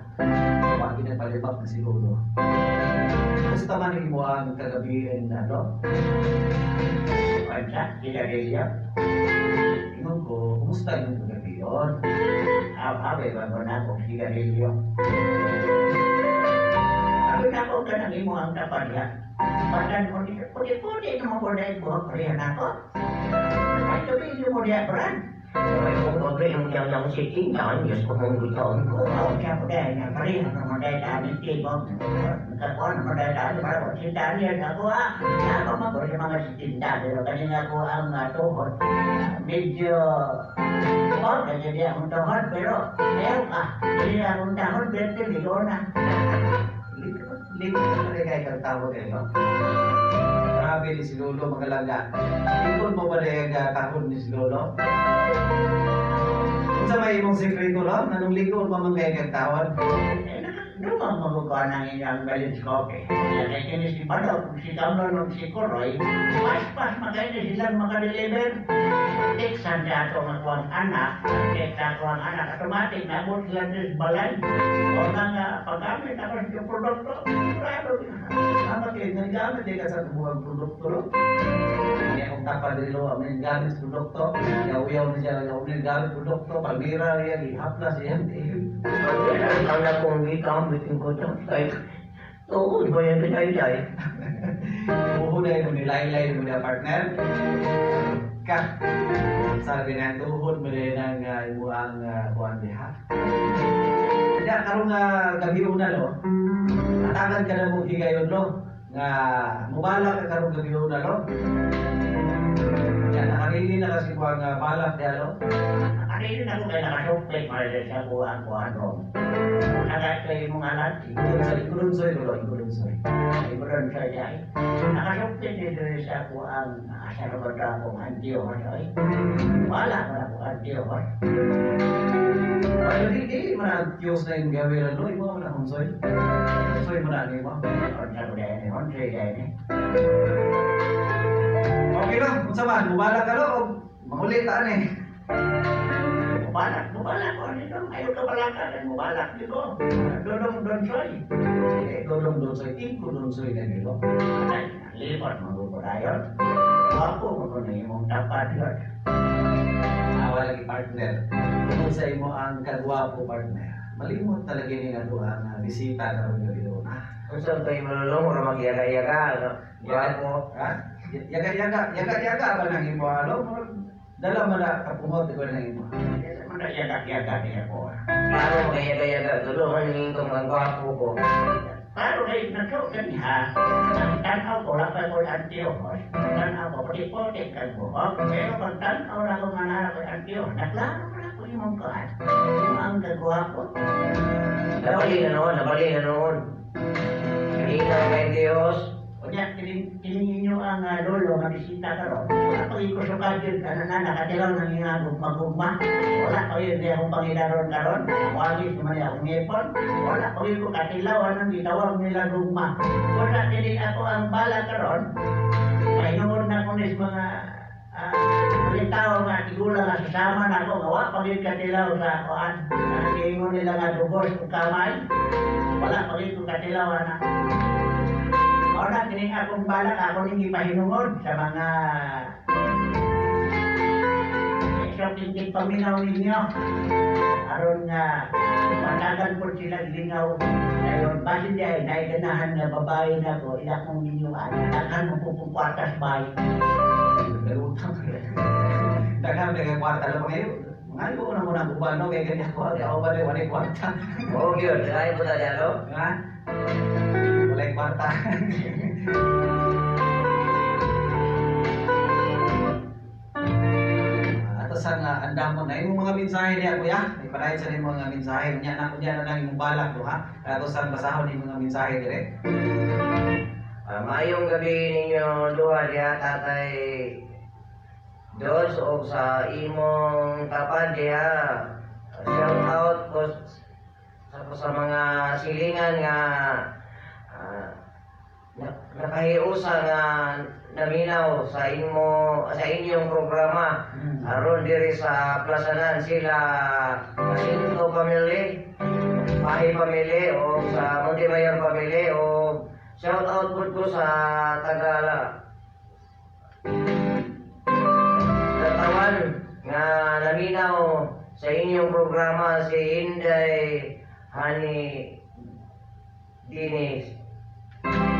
Pag ginapalibak na si Lolo. Basta man imo ang kagabiin na lo. Unsa sigarilyo? Ingon ko, kumusta imong kagabion? Aw ba ko na akong sigarilyo. Sabi na ako ka ng imo ang tapad diha. Padan mo dito, puti-puti na mo po dahil buhok pareha na ako. Ay, tuloy mo diha, Brad. Ay, kung pobre yung yang yang si Tintan, Diyos ko mong gutom ko. Oo, siya po dahil na pareha na mo dahil sa tibok. Nakakuha mo dahil sa amin, para po si Daniel ako ah. Ako man po sa mga sitinda, pero kasi nga ko ang tuhod. Medyo, oh, kasi di akong tuhod, pero meron ka. Hindi akong tuhod, pero ligo na. Likod ka rin kay kang tao kayo, no? Grabe ni si Lolo, mga langga. Likod mo ba rin ang tahon ni si Lolo? Unsa may imong sekreto, lo? Anong likod pa man kay kang tawon? Eh, Dumang magukuha ng inyong balance coffee. Kaya kay kini si Badog, si Kamlon, ug si Kuroy, pas-pas makaini silang makadeliver. Teksan niya ato nga kuwang anak, teksan kuwang anak, automatic naabot sila sa balay. O na nga, paggamit ako sa produkto, sigurado. Tama kayo, nanggamit din ka sa tubuhang produkto, lo? Hindi akong tapad din, lo. Ang gamit sa produkto. Yaw-yaw na siya, yaw na gamit produkto. Palmira niya, gihapla siya. Ang na kong gigamit ko ito. Ay, tuod ba yan kinailay? Tuhod ay mo nilaylay mo niya partner. Ka. Sabi na tuhod mo din ang imo ang kuan diha. Kaya karong gabi una lo. Atagan ka na mong higayon lo nga mubala ka karong gabi una lo. Kaya nakarili na kasi ko ang balak diha lo. Nakarili na ko kay nakasupit, marilis sa kuwang kuwang rom. Nagay mong alat, Ikulon soy lo, ikulon soy. Ikulon soy dahil. Nakasupit dito sa kuwang asa na ba akong antiyos ay. Wala ko na akong antiyos. Ay, di di man ang Diyos na yung gawin lo, imo man ang soy. Soy mo na ni mo. Unsa ko dahil, unsa dahil. Okay lang, unsa man, mubala ka lo, og mangulit ta ani. Mubalak, mubalak ko nito. Ayaw ka balaka, mubalak dito. Dodong donsoy. Eh, dodong donsoy, ikulon soy na nilo. Ay, limot mo ko dayon. Ako mo ko na imong tapad yun. Awa lagi partner. Tungkol sa imo ang kagwapo partner. Malimot talaga ni ato ang bisita karong gabi doon. Unsa kayo malulong, ora magyaga-yaga. No? Gwapo. Ha? Yaga-yaga, yaga-yaga ba nang imo alo? Dala man na kapungot ko nang imo. Mana yaga-yaga niya ko. Klaro magyaga-yaga. Dulungan ninyo kung ang gwapo ko. Klaro kay nagsuot niya. Ang tanaw ko lang pa ko antiyos. Tanaw ko puti-puti kang buhok. Pero pag tanaw na ko nga na ko antiyos, naklaro na ko imong kuan. Imo ang kagwapo. Nabali na noon, nabali na noon. Kalinaw kay Diyos. O Unya kining kining inyo ang lolo nga bisita karon. Wala pa gyud ko sukad yun kana na nakatilaw nang nga gugma-gugma. Wala pa gyud di akong pangidaron karon. Wagis naman akong ngipon. Wala pa gyud ko katilaw anang gitawag nila gugma. Wala kini ako ang bala karon. Pahinungod na ko nis mga tao nga tigulang nga sasama na ako nga wa pa gyud katilaw sa kuan. Giingon nila nga dugos ug kamay. Wala pa gyud ko katilaw ana. Mao na kining akong balak ako ning gipahinungod sa mga isang paminaw ninyo. Aron nga matagan po sila lingaw. Ngayon, basin di ay naiganahan nga babae na ko, ila kong ninyo ana. Daghan mo po kong kwartas bay. Nalutang. Daghan kay kwarta lang ngayon. Mga ko na muna uban no kay ganyan ko ako ba wala kwarta. Oo, gyud. Ay, buta diyan, no? Ha? Wala kwarta. Ato sa nga andamon na imong mga mensahe niya kuya. May padayon sa imong mga mensahe nya na kunya na lang imong balak do ha. Ato sa basahon imong mga mensahe dire. Maayong gabi ninyo duha diha Tatay Dodge o sa imong tapad diha. Shout out ko sa mga silingan nga nakahiusa nga naminaw sa imo sa inyong programa. Aron diri sa Plasanan sila Jacinto family, Pahi family o sa Montemayor family o shout out pud ko sa taga Latawan nga naminaw sa inyong programa si Inday Hani Dinis.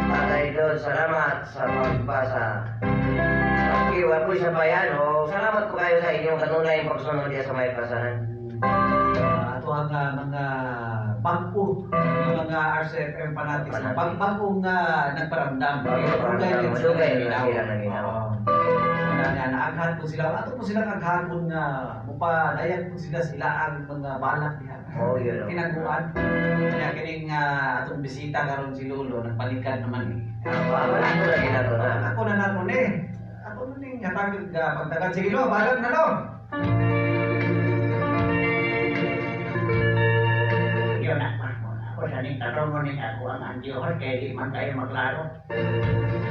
Tatay Don, salamat sa pagbasa. Okay, wa po sa bayan. O, salamat po kayo sa inyong kanunay pagsunod diya sa may pasahan. Ato ang mga bag-o nga mga RCFM fanatics na bag-bagong nagparamdam. Nagparamdam. Dugay Dugay na sila naminaw. Oo. Na nga naaghan po sila. Ato po silang aghanon nga mupadayag po sila sila ang mga balak diha. Oh, yun. Oh. Tinaguan. Kaya kining atong bisita karon si Lolo nagpalikan naman eh. Wala ko lagi na to na. Ako na nato ni. Ako na ning hatag pagtagan sige lo, balak na lo. Yun na, ako sa ning tarong mo ning ako ang Antiochos, kaya di man kayo maglaro.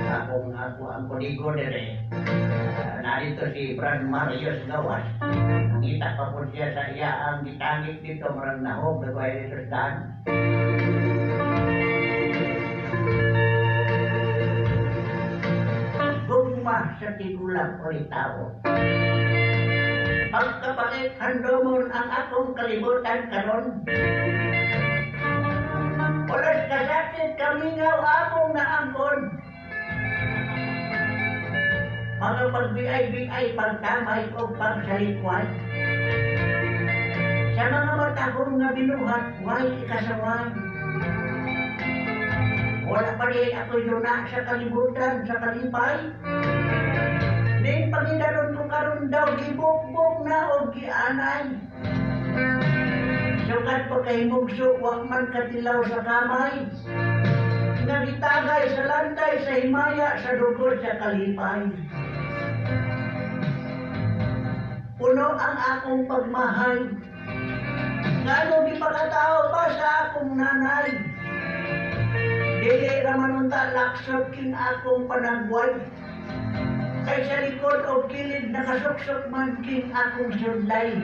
Akong ako ang kodigo dire. Narito si Brad Marius Gawas. Nangita pa po siya sa iya ang gitangit dito, marang nahog, nagway dito sa daan. Gugma sa tigulang o tao. Pagkapalit handomon ang akong kalibutan karon. Oras kasakit kamingaw akong naangkon. Mga pagbiay-biay, pagtamay o pagsalikway. Sa mga matahong nga binuhat, way ikasaway. Wala pa rin ako'y luna sa kalibutan, sa kalipay. Ning pangidaron ko karon daw, gibukbok na o gianay. Sukat pa kay mugso, wa man katilaw sa kamay. Nagitagay sa lantay, sa himaya, sa dugo, sa kalipay. Puno ang akong pagmahay. Ngano gipakatao pa sa akong nanay. Dili raman unta laksot king akong panagway. Kay sa likod o kilid nakasuksok man king akong sudlay.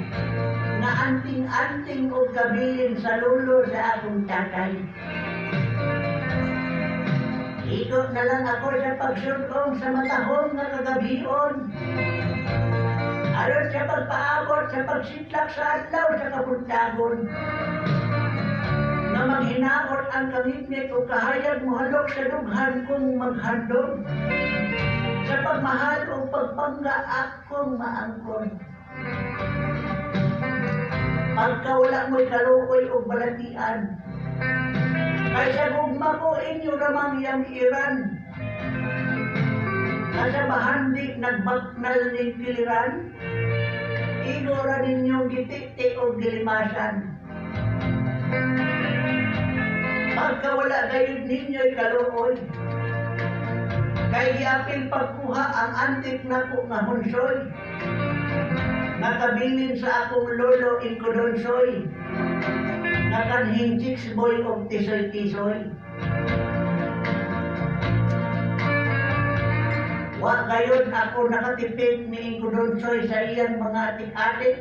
Nga anting-anting og kabilin sa lulo sa akong tatay. Igo na lang ako sa pagsulong sa matahong nga kagabion. Aron sa pagpaabot sa pagsitlak sa adlaw sa kabuntagon. Nga maghinaot ang kangitngit o kahayag mohalok sa dughan kung maghandom. Sa pagmahal o pagpangga akong maangkon. Pagkawala mo'y kaluoy o balatian. Kay sa gugma ko inyo ramang yamiran. Nasa bahandi nagbaknal ning kiliran. Igo ra ninyong gitikti o gilimasan. Pagkawala gayud ninyo'y kaluoy. Kay giapil pagkuha ang antik nako nga hunsoy. Nakabilin sa akong lolo Ingkudonsoy. Nakanhing chicks boy og tisoy-tisoy. Wa gayon ako nakatipid ni Ingkudonsoy sa iyang mga atik-atik.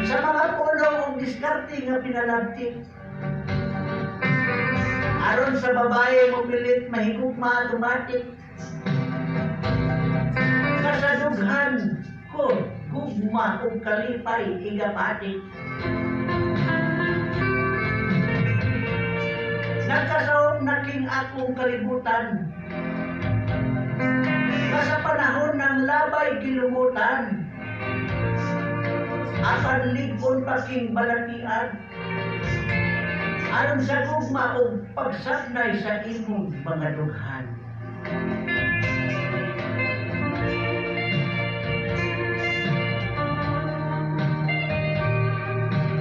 Sa mga pulong og diskarte nga pinalabtik. Aron sa babae mo pilit mahigugma automatic. Kasadughan ko gugma ug kalipay igapatik. Nagkasaom naking akong kalibutan. Sa panahon ng labay gilumutan. Apan ligon paking balatian. Aron sa gugma ug pagsaknay sa imong mga dughan.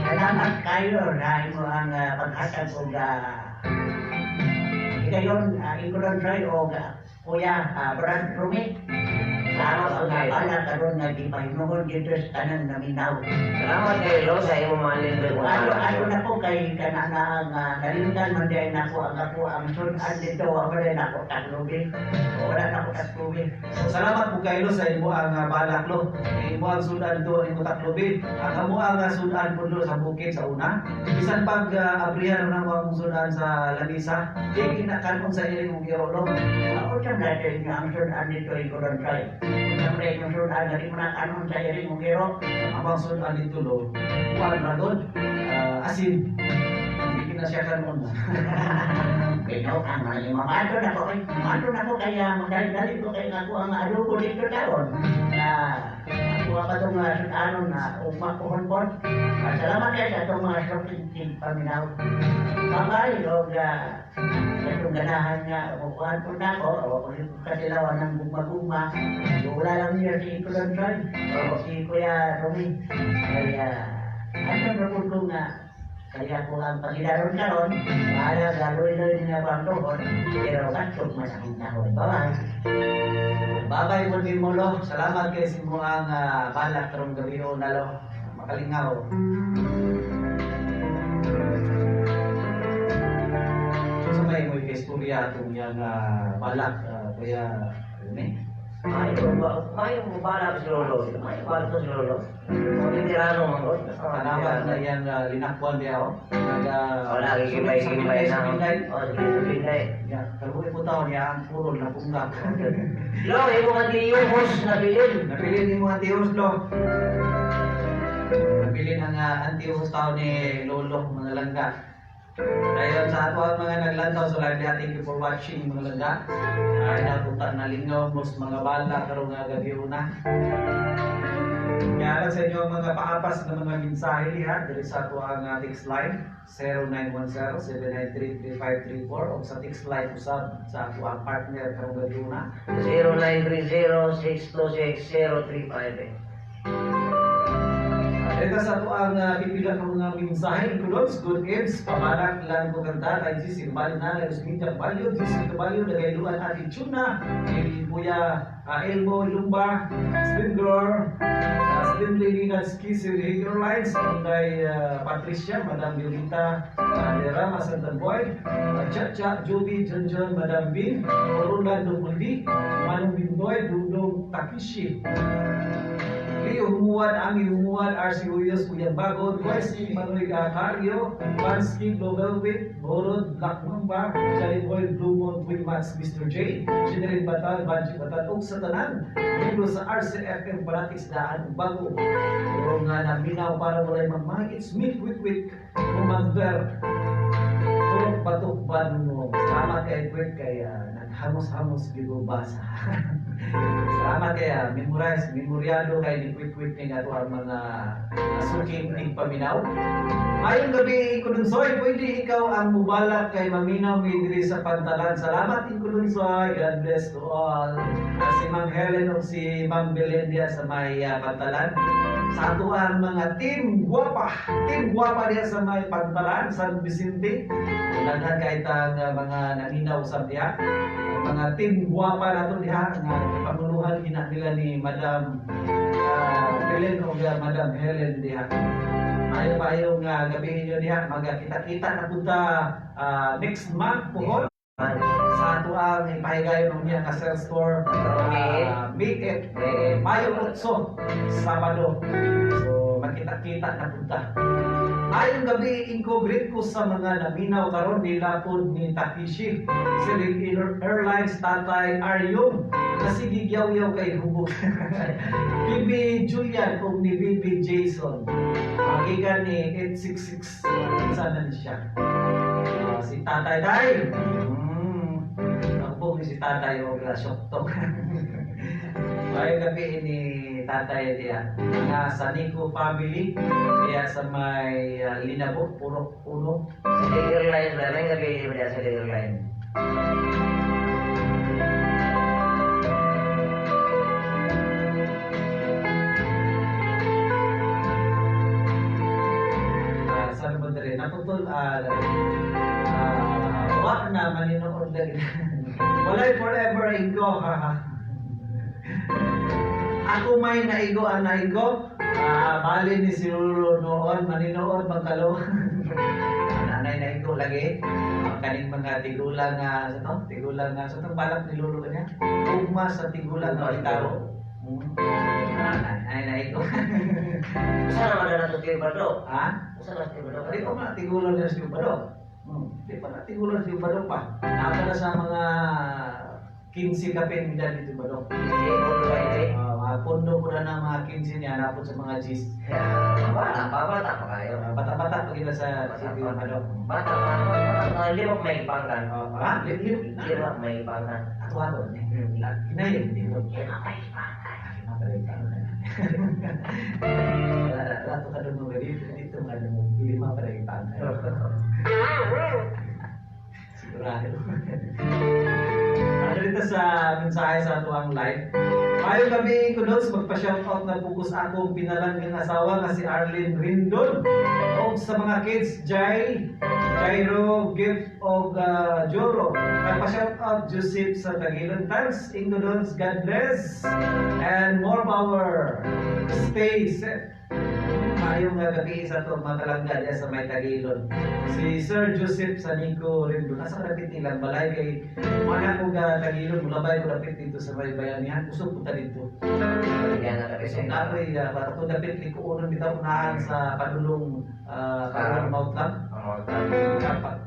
Salamat kayo na imo ang paghatag og higayon Ingkudonsoy og Kuya Brad Rumi. Sa Salamat ako kayo. nga karon nga gipahinuhon dito sa tanan naminaw. Salamat kayo lo sa imong mga nindot nga Ato balak. ato na ko kay kana na nga nalimtan man diay nako ang ako ang sudan dito, wa man diay nako taklubi. Wala na ko taklubi. So, salamat po kayo sa imo ang balak lo. Imo ang sudan do imo taklobi. Ang amo ang sudan po lo sa bukid sa una. Bisan pag abrihan na mo ang sudan sa lamisa, di kinakanon sa iring mong iro lo. Ako sa natin nga ang sudan dito Ingkudonsoy. Unsa man ang sudan nga di mo na kanon sa iring mong giro. Ang among sudan dito lo, kuan ra doon, asin. Hindi kina siya kanon. Pero ang mga mato na ko kay mato na ko kaya magdali-dali ko kay ako ang adobo dito taon. Na ako pa itong sudanon na ugma ko honpon. Salamat kayo sa atong mga shopping team paminaw. Bye-bye, og atong ganahan nga kukuhan po na ako, o kung katilawan ng gugma-gugma. Wala lang niya si Kulonsoy, o si Kuya Rumi. Kaya, ano na po ko nga, kaya ko ang pagidaron karon, bahala galoy-loy niya ang tuhod, pero katog man akong tahod. Bye-bye. Bye-bye po din mo lo. Salamat kay sa imo ang balak karong gabi o nalo. Makalingaw. So sa may mo kay istorya atong yang balak kuya Rene. Mayo ba, mayo mo balak si lolo. Mayo balak si lolo. Mga veterano man gud. Salamat na yang linakwan niya oh. Naga Wala gigimbay-gimbay sa na. Pinday. Oh, sige sa Pinday. Ya, kaluoy po taon niya ang puro na punga. Lo, imo nga tiyuhos na bilin. Napili ni mo anti-host lo. Napili ang anti-host tao ni Lolo mga langga. Ayun sa ato ang mga naglantaw sa live niya, thank you for watching mga langga. Ay napunta na lingaw mo sa mga bala karong nga gabi una. Kaya sa inyo ang mga paapas na mga mensahe diha diri sa ato ang text line 0910-793-3534 o sa text line usab sa ato ang partner karong gabi una. 0930-626-0358. Ito sa ato ang pipila ka mga mensahe. Kulots, good eves, pamalak lang ko kanta kay GC Kabalo na, Rusminda Kabalyo, GC Kabalyo, Nagayluan Ati Chuna, El Buya, Elmo Lumba, Slim Girl, Slim Lady Natsuki, Sir Airlines, Inday Patricia, Madam Violita, Derama Santan Boy, Chacha, Joby, Junjun, Madam B, Orlando Mundi, Manong Bindoy, Dudong Takishi, Leo Humuan, Ami Humuan, RC Uyos, Kuya Bago, Kwesi, Manoy Cario, Bansky, Blue Velvet, Borod, Black Mamba, Jolly Boy, Blue Moon, Twin Mats, Mr. J, General Batal, Banji Batal, ug sa tanan, dito sa RCFM Fanatics Daan Bago. Pero nga naminaw para walay mamay, it's me, Quick Quick, Commander, Purok Batok Banmo. Salamat kay Quick, kay naghamos-hamos gibubasa. Salamat kay memorize, memoryado kay ni Quick Quick ni ato ang mga suking tigpaminaw. Mayong gabi, Ikununsoy, pwede ikaw ang mubalak kay maminaw mi diri sa pantalan. Salamat, Ikununsoy. God bless to all. Kasi Ma'am Helen o si Ma'am Belen diha sa may Pantalan. Sa ato ang mga team guwapa, team guwapa diha sa may Pantalan, San Vicente. Daghan kay tang mga naminaw sa diha. Ang mga team guwapa nato diha nga panguluhan gina nila ni Madam Belen o Madam Helen diha. Maayo payo nga gabi ninyo diha, magkita-kita na punta next month pohon sa ato ang ipahigayon ng nga sales store, May 8, Mayo 8, Sabado. So magkita-kita na punta. Ayong gabi, Inko, greet ko sa mga naminaw karon nila pod ni Takeshi. Siling Airlines Tatay Aryong nasigi yaw-yaw kay hubog. BB Julian ug ni BB Jason. Gikan ni 866. Sana ni siya. Si Tatay Day. Ako po si Tatay o Grasyoktok. Ayong gabi ni Tatay diya. Nga sa Nico family diya sa may Linabo, Purok Uno. Sa Airlines ba? May gabi ba sa Airlines? Sabi mo diri, naputol wa na maninood lagi. Walay forever Ingo. Ha. Ako may naigo ang naigo. Bali ni si Lolo noon, maninood magkalo. Nanay naigo lagi. Ang kaning mga tigulang nga sa to, tigulang nga sa to balak ni Lolo kanya. Ugma sa tigulang nga tao. Nanay naigo. Usa naman na nato kayo Bardo? Ha? Usa na kayo Bardo? Di pa man tigulang na si Ubado. Di pa na tigulang si Ubado pa. Napa na sa mga 15 kapin dyan dito Ubado. Hindi, pondo ba hindi? Mga pondo po na ng mga 15 niya, napod sa mga G's. Bata pa, bata pa kayo. Bata-bata pa kita sa si Ubado. Bata pa, bata pa. Lima may pangkan. Ha? Lim, Lima may pangkan. Ato-ato. Hinayin, di ko. Lima may pangkan. Wala, wala to ka doon mga dito, dito nga doon, lima pa rin pangkan. Sigurado. Ano dito sa mensahe sa atuang live? Mayo kami kudos, magpa-shoutout na bukos akong pinalanggang asawa nga si Arlene Rindon. O sa mga kids, Jai, Jairo, Gift of Joro. Nagpa-shoutout Joseph sa Tagilon. Thanks, Ingudons. God bless. And more power. Stay safe. Maayong nga gabi sa itong mga kalangga diya sa may Tagilon. Si Sir Joseph Sanico Rindon. Nasa kalapit nilang balay kay wala ko ga Tagilon. Mulabay ko dapit dito sa may bayanihan. Kusog punta dito. Yan na kasi. So nakoy uh, dapit likuonon bitaw unahan sa padulong padulong Mautlam.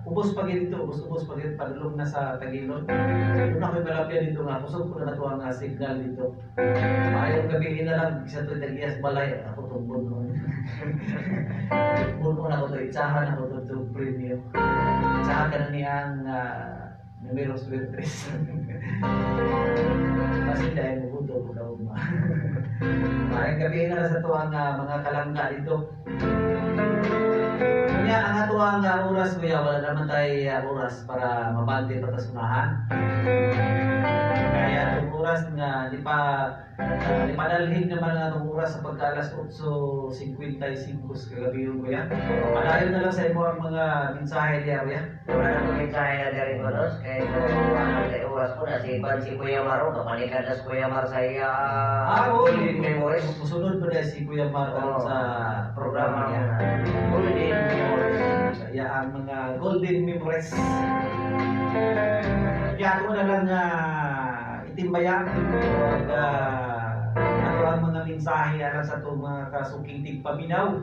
Ubos pa dito, ubos-ubos pa dito, padulong na sa Tagilon. Doon ako'y malapya dito nga, kusog ko na natuwa nga signal dito. Maayong gabi na lang, isa to tagiyas balay, ako itong bunon. Bunon ako to, itsahan ako to, to premium. Itsahan ka na niyang numero 23. Kasi dahil mubuto ko daw ma. Maayong gabi na lang sa tuwang mga kalangga dito. Kunya, ang ato ang oras kuya, wala naman tayo oras para mabante pa ta sunahan. Kaya itong oras nga di pa ipadalhin naman ang atong oras sa pagka alas 8:55 sa kagabi yun kuya. Padayon na lang sa imo ang mga mensahe diya kuya. Wala na kong mensahe na dari kudos. Kaya kung ano kay oras ko na si Ban si Kuya Maro, kapalikan na si Kuya Mar sa iya. Oo. Memories. Musunod pa dahil si Kuya Mar karon sa programa niya. Golden Memories. Sa iya ang mga golden memories. Kaya ako na lang itimbaya ug ato ang mga mensahe alang sa atong mga kasuking tigpaminaw.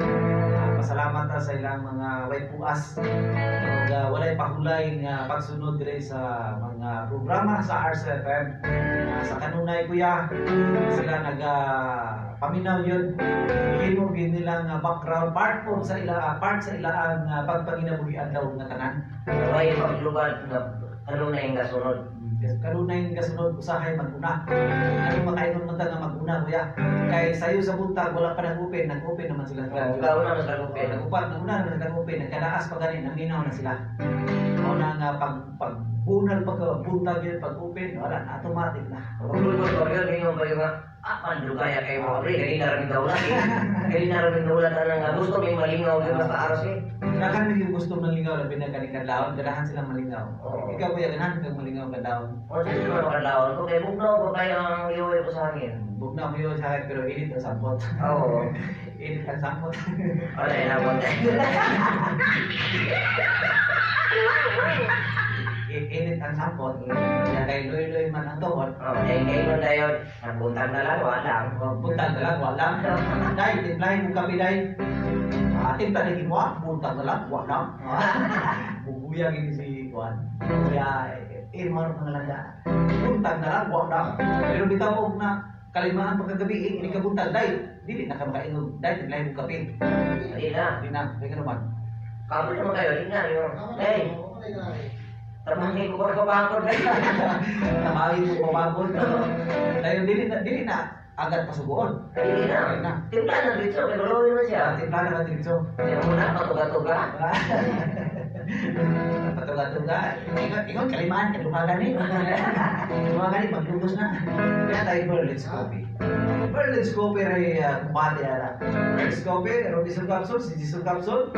Pasalamat ta sa ilang mga way puas ug walay pahulay nga pagsunod dire sa mga programa sa RCFM. Sa kanunay kuya sila naga paminaw yun. Himo gid nila nga background part po sa ila part sa ilaang pagpanginabuhi adlaw nga tanan. Way paglubad nga kanunay nga kasunod. Yes, kanunay nga kasunod usahay maguna. Ano makaingon man ta nga maguna kuya? Kay sayo sa buntag wala pa nag-open, nag-open naman sila sa radyo. Ikaw na mas nag-open. Nag-upat, naguna naman sila nag-open, nagkanaas pa gani, naminaw na sila. Mao na nga pag pag bunal pagka buntag yun, pag open, wala na, automatic na. Paglubad pa yun, Ingon pa yung nga, pandugaya kayo mga pre, ganina rin daulat eh. Ganina rin daulat na nga gusto may malingaw yung basta aras eh. Daghan may yung gusto malingaw labi na kaning kadlawon, ganahan silang malingaw. Oo. Ikaw kuya, ganahan kang malingaw kadlawon. O sa mga kadlawon ko, kay bugnaw ko kayo ang iuwi ko sa hangin. Bugnaw mo yun sa akin, pero init ang sampot. Oo. Init ang sampot. Wala yun ako. Init ang sampot. Kaya kay luy-luy man ang tuhod. Oh, kay kay nun dayon, nabuntag na lang, wala. Oh, buntag na lang, wala. Dahil, timplahin mong kape, dahil. Timpla na mo, buntag na lang, wala. Bubuyag ini si Juan. Kaya, man ang langga. Buntag na lang, wala. Pero bitaw og na kalimahan pagkagabi, ini ka buntag, dahil. Dili na ka makaingog, dahil timplahin mong kape. Di na. Di na, kaya naman. Kabul naman kayo, di na. Yung, hey, trabahin ko pa kapangkod. Tamawin mo pamagod. Dahil dili na agad pasugoon. Dili na. Timpla na dito, kay gulo naman siya. Timpla na ka dito. Kaya muna, patuga-tuga. Patuga-tuga. Ingon, ingon, kalimaan, kaduha gani. Kaduha gani, maglugos na. Kaya tayo Berlin's Coffee. Berlin's Coffee ray kumbate ara. Berlin's Coffee, Robinson Capsule, si Jisoo Capsule.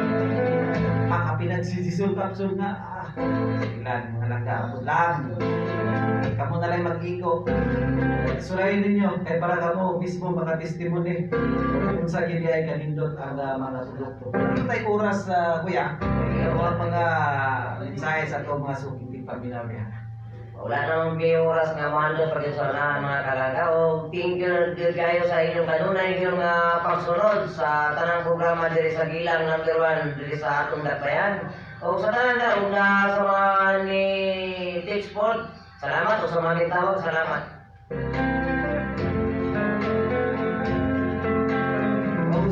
Pangkapinan si Jisoo Capsule nga. Sige lang, mga langga, abot lang. Kamu na lang mag-iko. Sulayin ninyo, kay para kamo mismo makatestimony kung sa gili ay kanindot ang mga produkto. Ano tayo oras, kuya? Pero ang mga mensahe sa itong mga suking tigpaminaw niya. Wala namang may oras nga mahalo pag sa unahan mga kalangga. O thank you gyud kayo sa inyong kanunay yung pagsunod sa tanang programa diri sa Gilang number 1 diri sa atong Dakbayan. O sa tanan na una sa mga ni Texport, salamat o sa mga nitawag, salamat.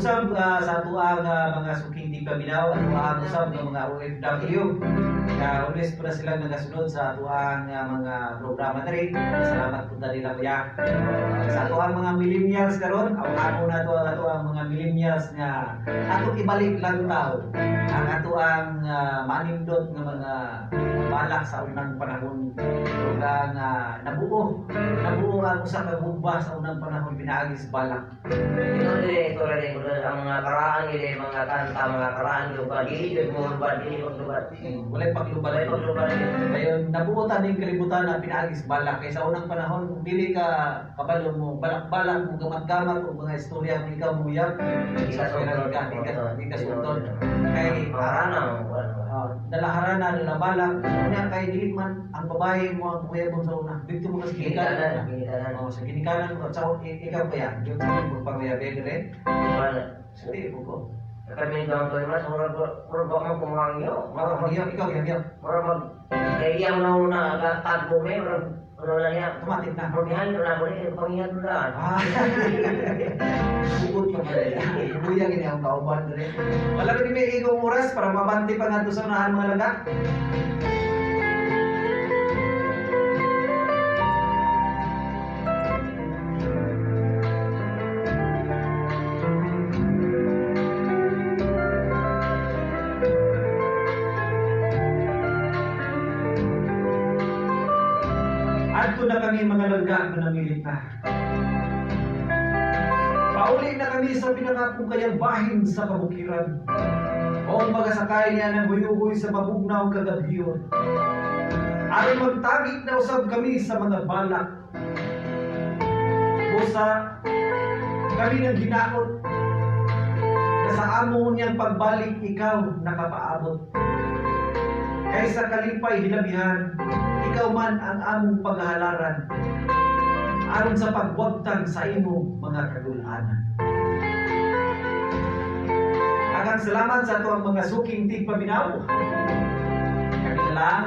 Usab sa atuang mga suking tigpaminaw, atuang usab ng mga OFW. Always po na silang nagasunod sa atuang mga programa diri. Salamat po nila kuya. Sa atuang mga millennials karon, ang ako na to ang atuang mga millennials nga atong ibalik lang tao ang atuang manindot nga mga balak sa unang panahon ug ang nabuo nabuo ang usa ka gugma sa unang panahon pinaagi sa balak. Ito din, ito rin, ang mga karaan gid mga kanta, mga karaan yung ba, dili jud mo ba, dili paglubad. Walay paglubad. Walay paglubad. Ngayon, nabuo ta ning kalibutan na pinaagi sa balak. Kay sa unang panahon, kung dili ka kabalo mo, balak-balak mo, gamat-gamat o mga istorya kung ikaw muyab, Di ka sultod. di ka sultod. Kay Karana, dalaharana, dalabalak, unya kay dili man ang babae mo ang kuyabon sa una. Dito mo kasi ginikanan, ginikanan. ginikanan. Oh, sa ginikanan mo, sa ikaw kuya, yung sa mo pangyabe dire. Wala. Sige ko. Kami ang tuloy mas, murag murag ba mo kumangyo? Murag magyap, ikaw gyap. Murag mag kay iyang nauna tagbo me, murag ano lang niya. Automatic na. Murag behind na ko ni pangiyad mo na. Bukod pa pala. Buya gini ang kauban dire. Wala rin may igong oras para mabante pa ngadto sa unahan mga laga. Adto na kami mga langga manamilit na. Pauli na kami sa pinakapungkayang bahin sa kabukiran. O magasakay niya ng huyuhoy sa mabugnaw kagabhiyon. Aron magtagik na usab kami sa mga balak. Busa, kami nang ginaot na sa amo niyang pagbalik ikaw nakapaabot. Kaysa kalipay hilabihan, ikaw man ang among paghahalaran aron sa pagwagtang sa imong mga kagulanan. Agang salamat sa ato ang mga suking tigpaminaw. Kami na lang.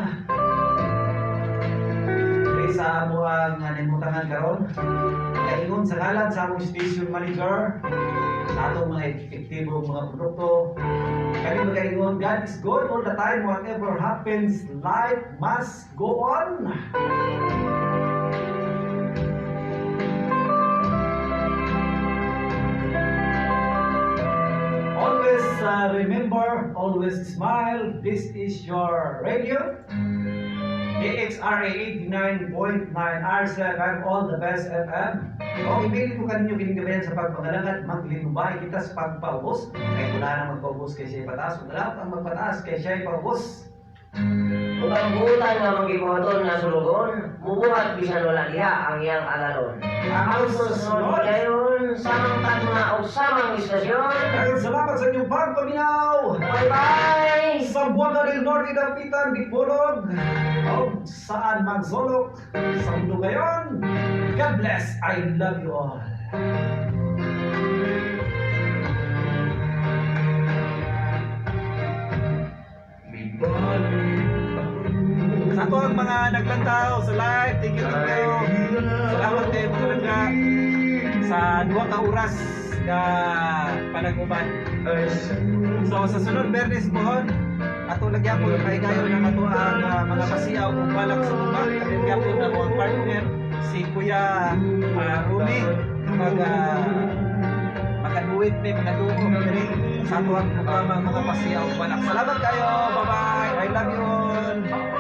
Diri sa amo ang naimutangan karon. Kaingon sa ngalan sa among station manager, sa atong mga epektibong mga produkto. Kami magaingon, God is good all the time. Whatever happens, life must go on. Always remember, always smile. This is your radio. KXRA 89.9 RCFM, all the best FM. O, ipilit ko kaninyo kining gabayan sa pagpangalagad, maglinubay kita sa pagpaubos. Kay wala nang magpaubos kay siya'y pataas, wala ang magpataas kay siya'y paubos. Ug ang buutan nga manggibuhaton nga sulugon, mubuhat bisan wala diha ang iyang agalon. Ang susunod, Dayon, samang tagma o samang istasyon. Daghang salamat sa inyong pagpaminaw! Bye-bye! Sa Buanga del Norte, Dapitan, Dipolog, o saan magsolok sa mundo ngayon. God bless. I love you all. Sa ato ang mga naglantaw sa live, thank you, thank you. Salamat kayo, mga langga, sa 2 ka oras na panag-uban. So sa sunod Bernes pohon, ato lagyan po paigayon ang ato ang mga pasiyaw ug balak sa gugma. Atin gyapon na ang partner si Kuya Rumi mag makaduit ni mga duo diri sa ato ang programa, Mga Pasiyaw ug Balak. Salamat kayo. Bye-bye. I love you all.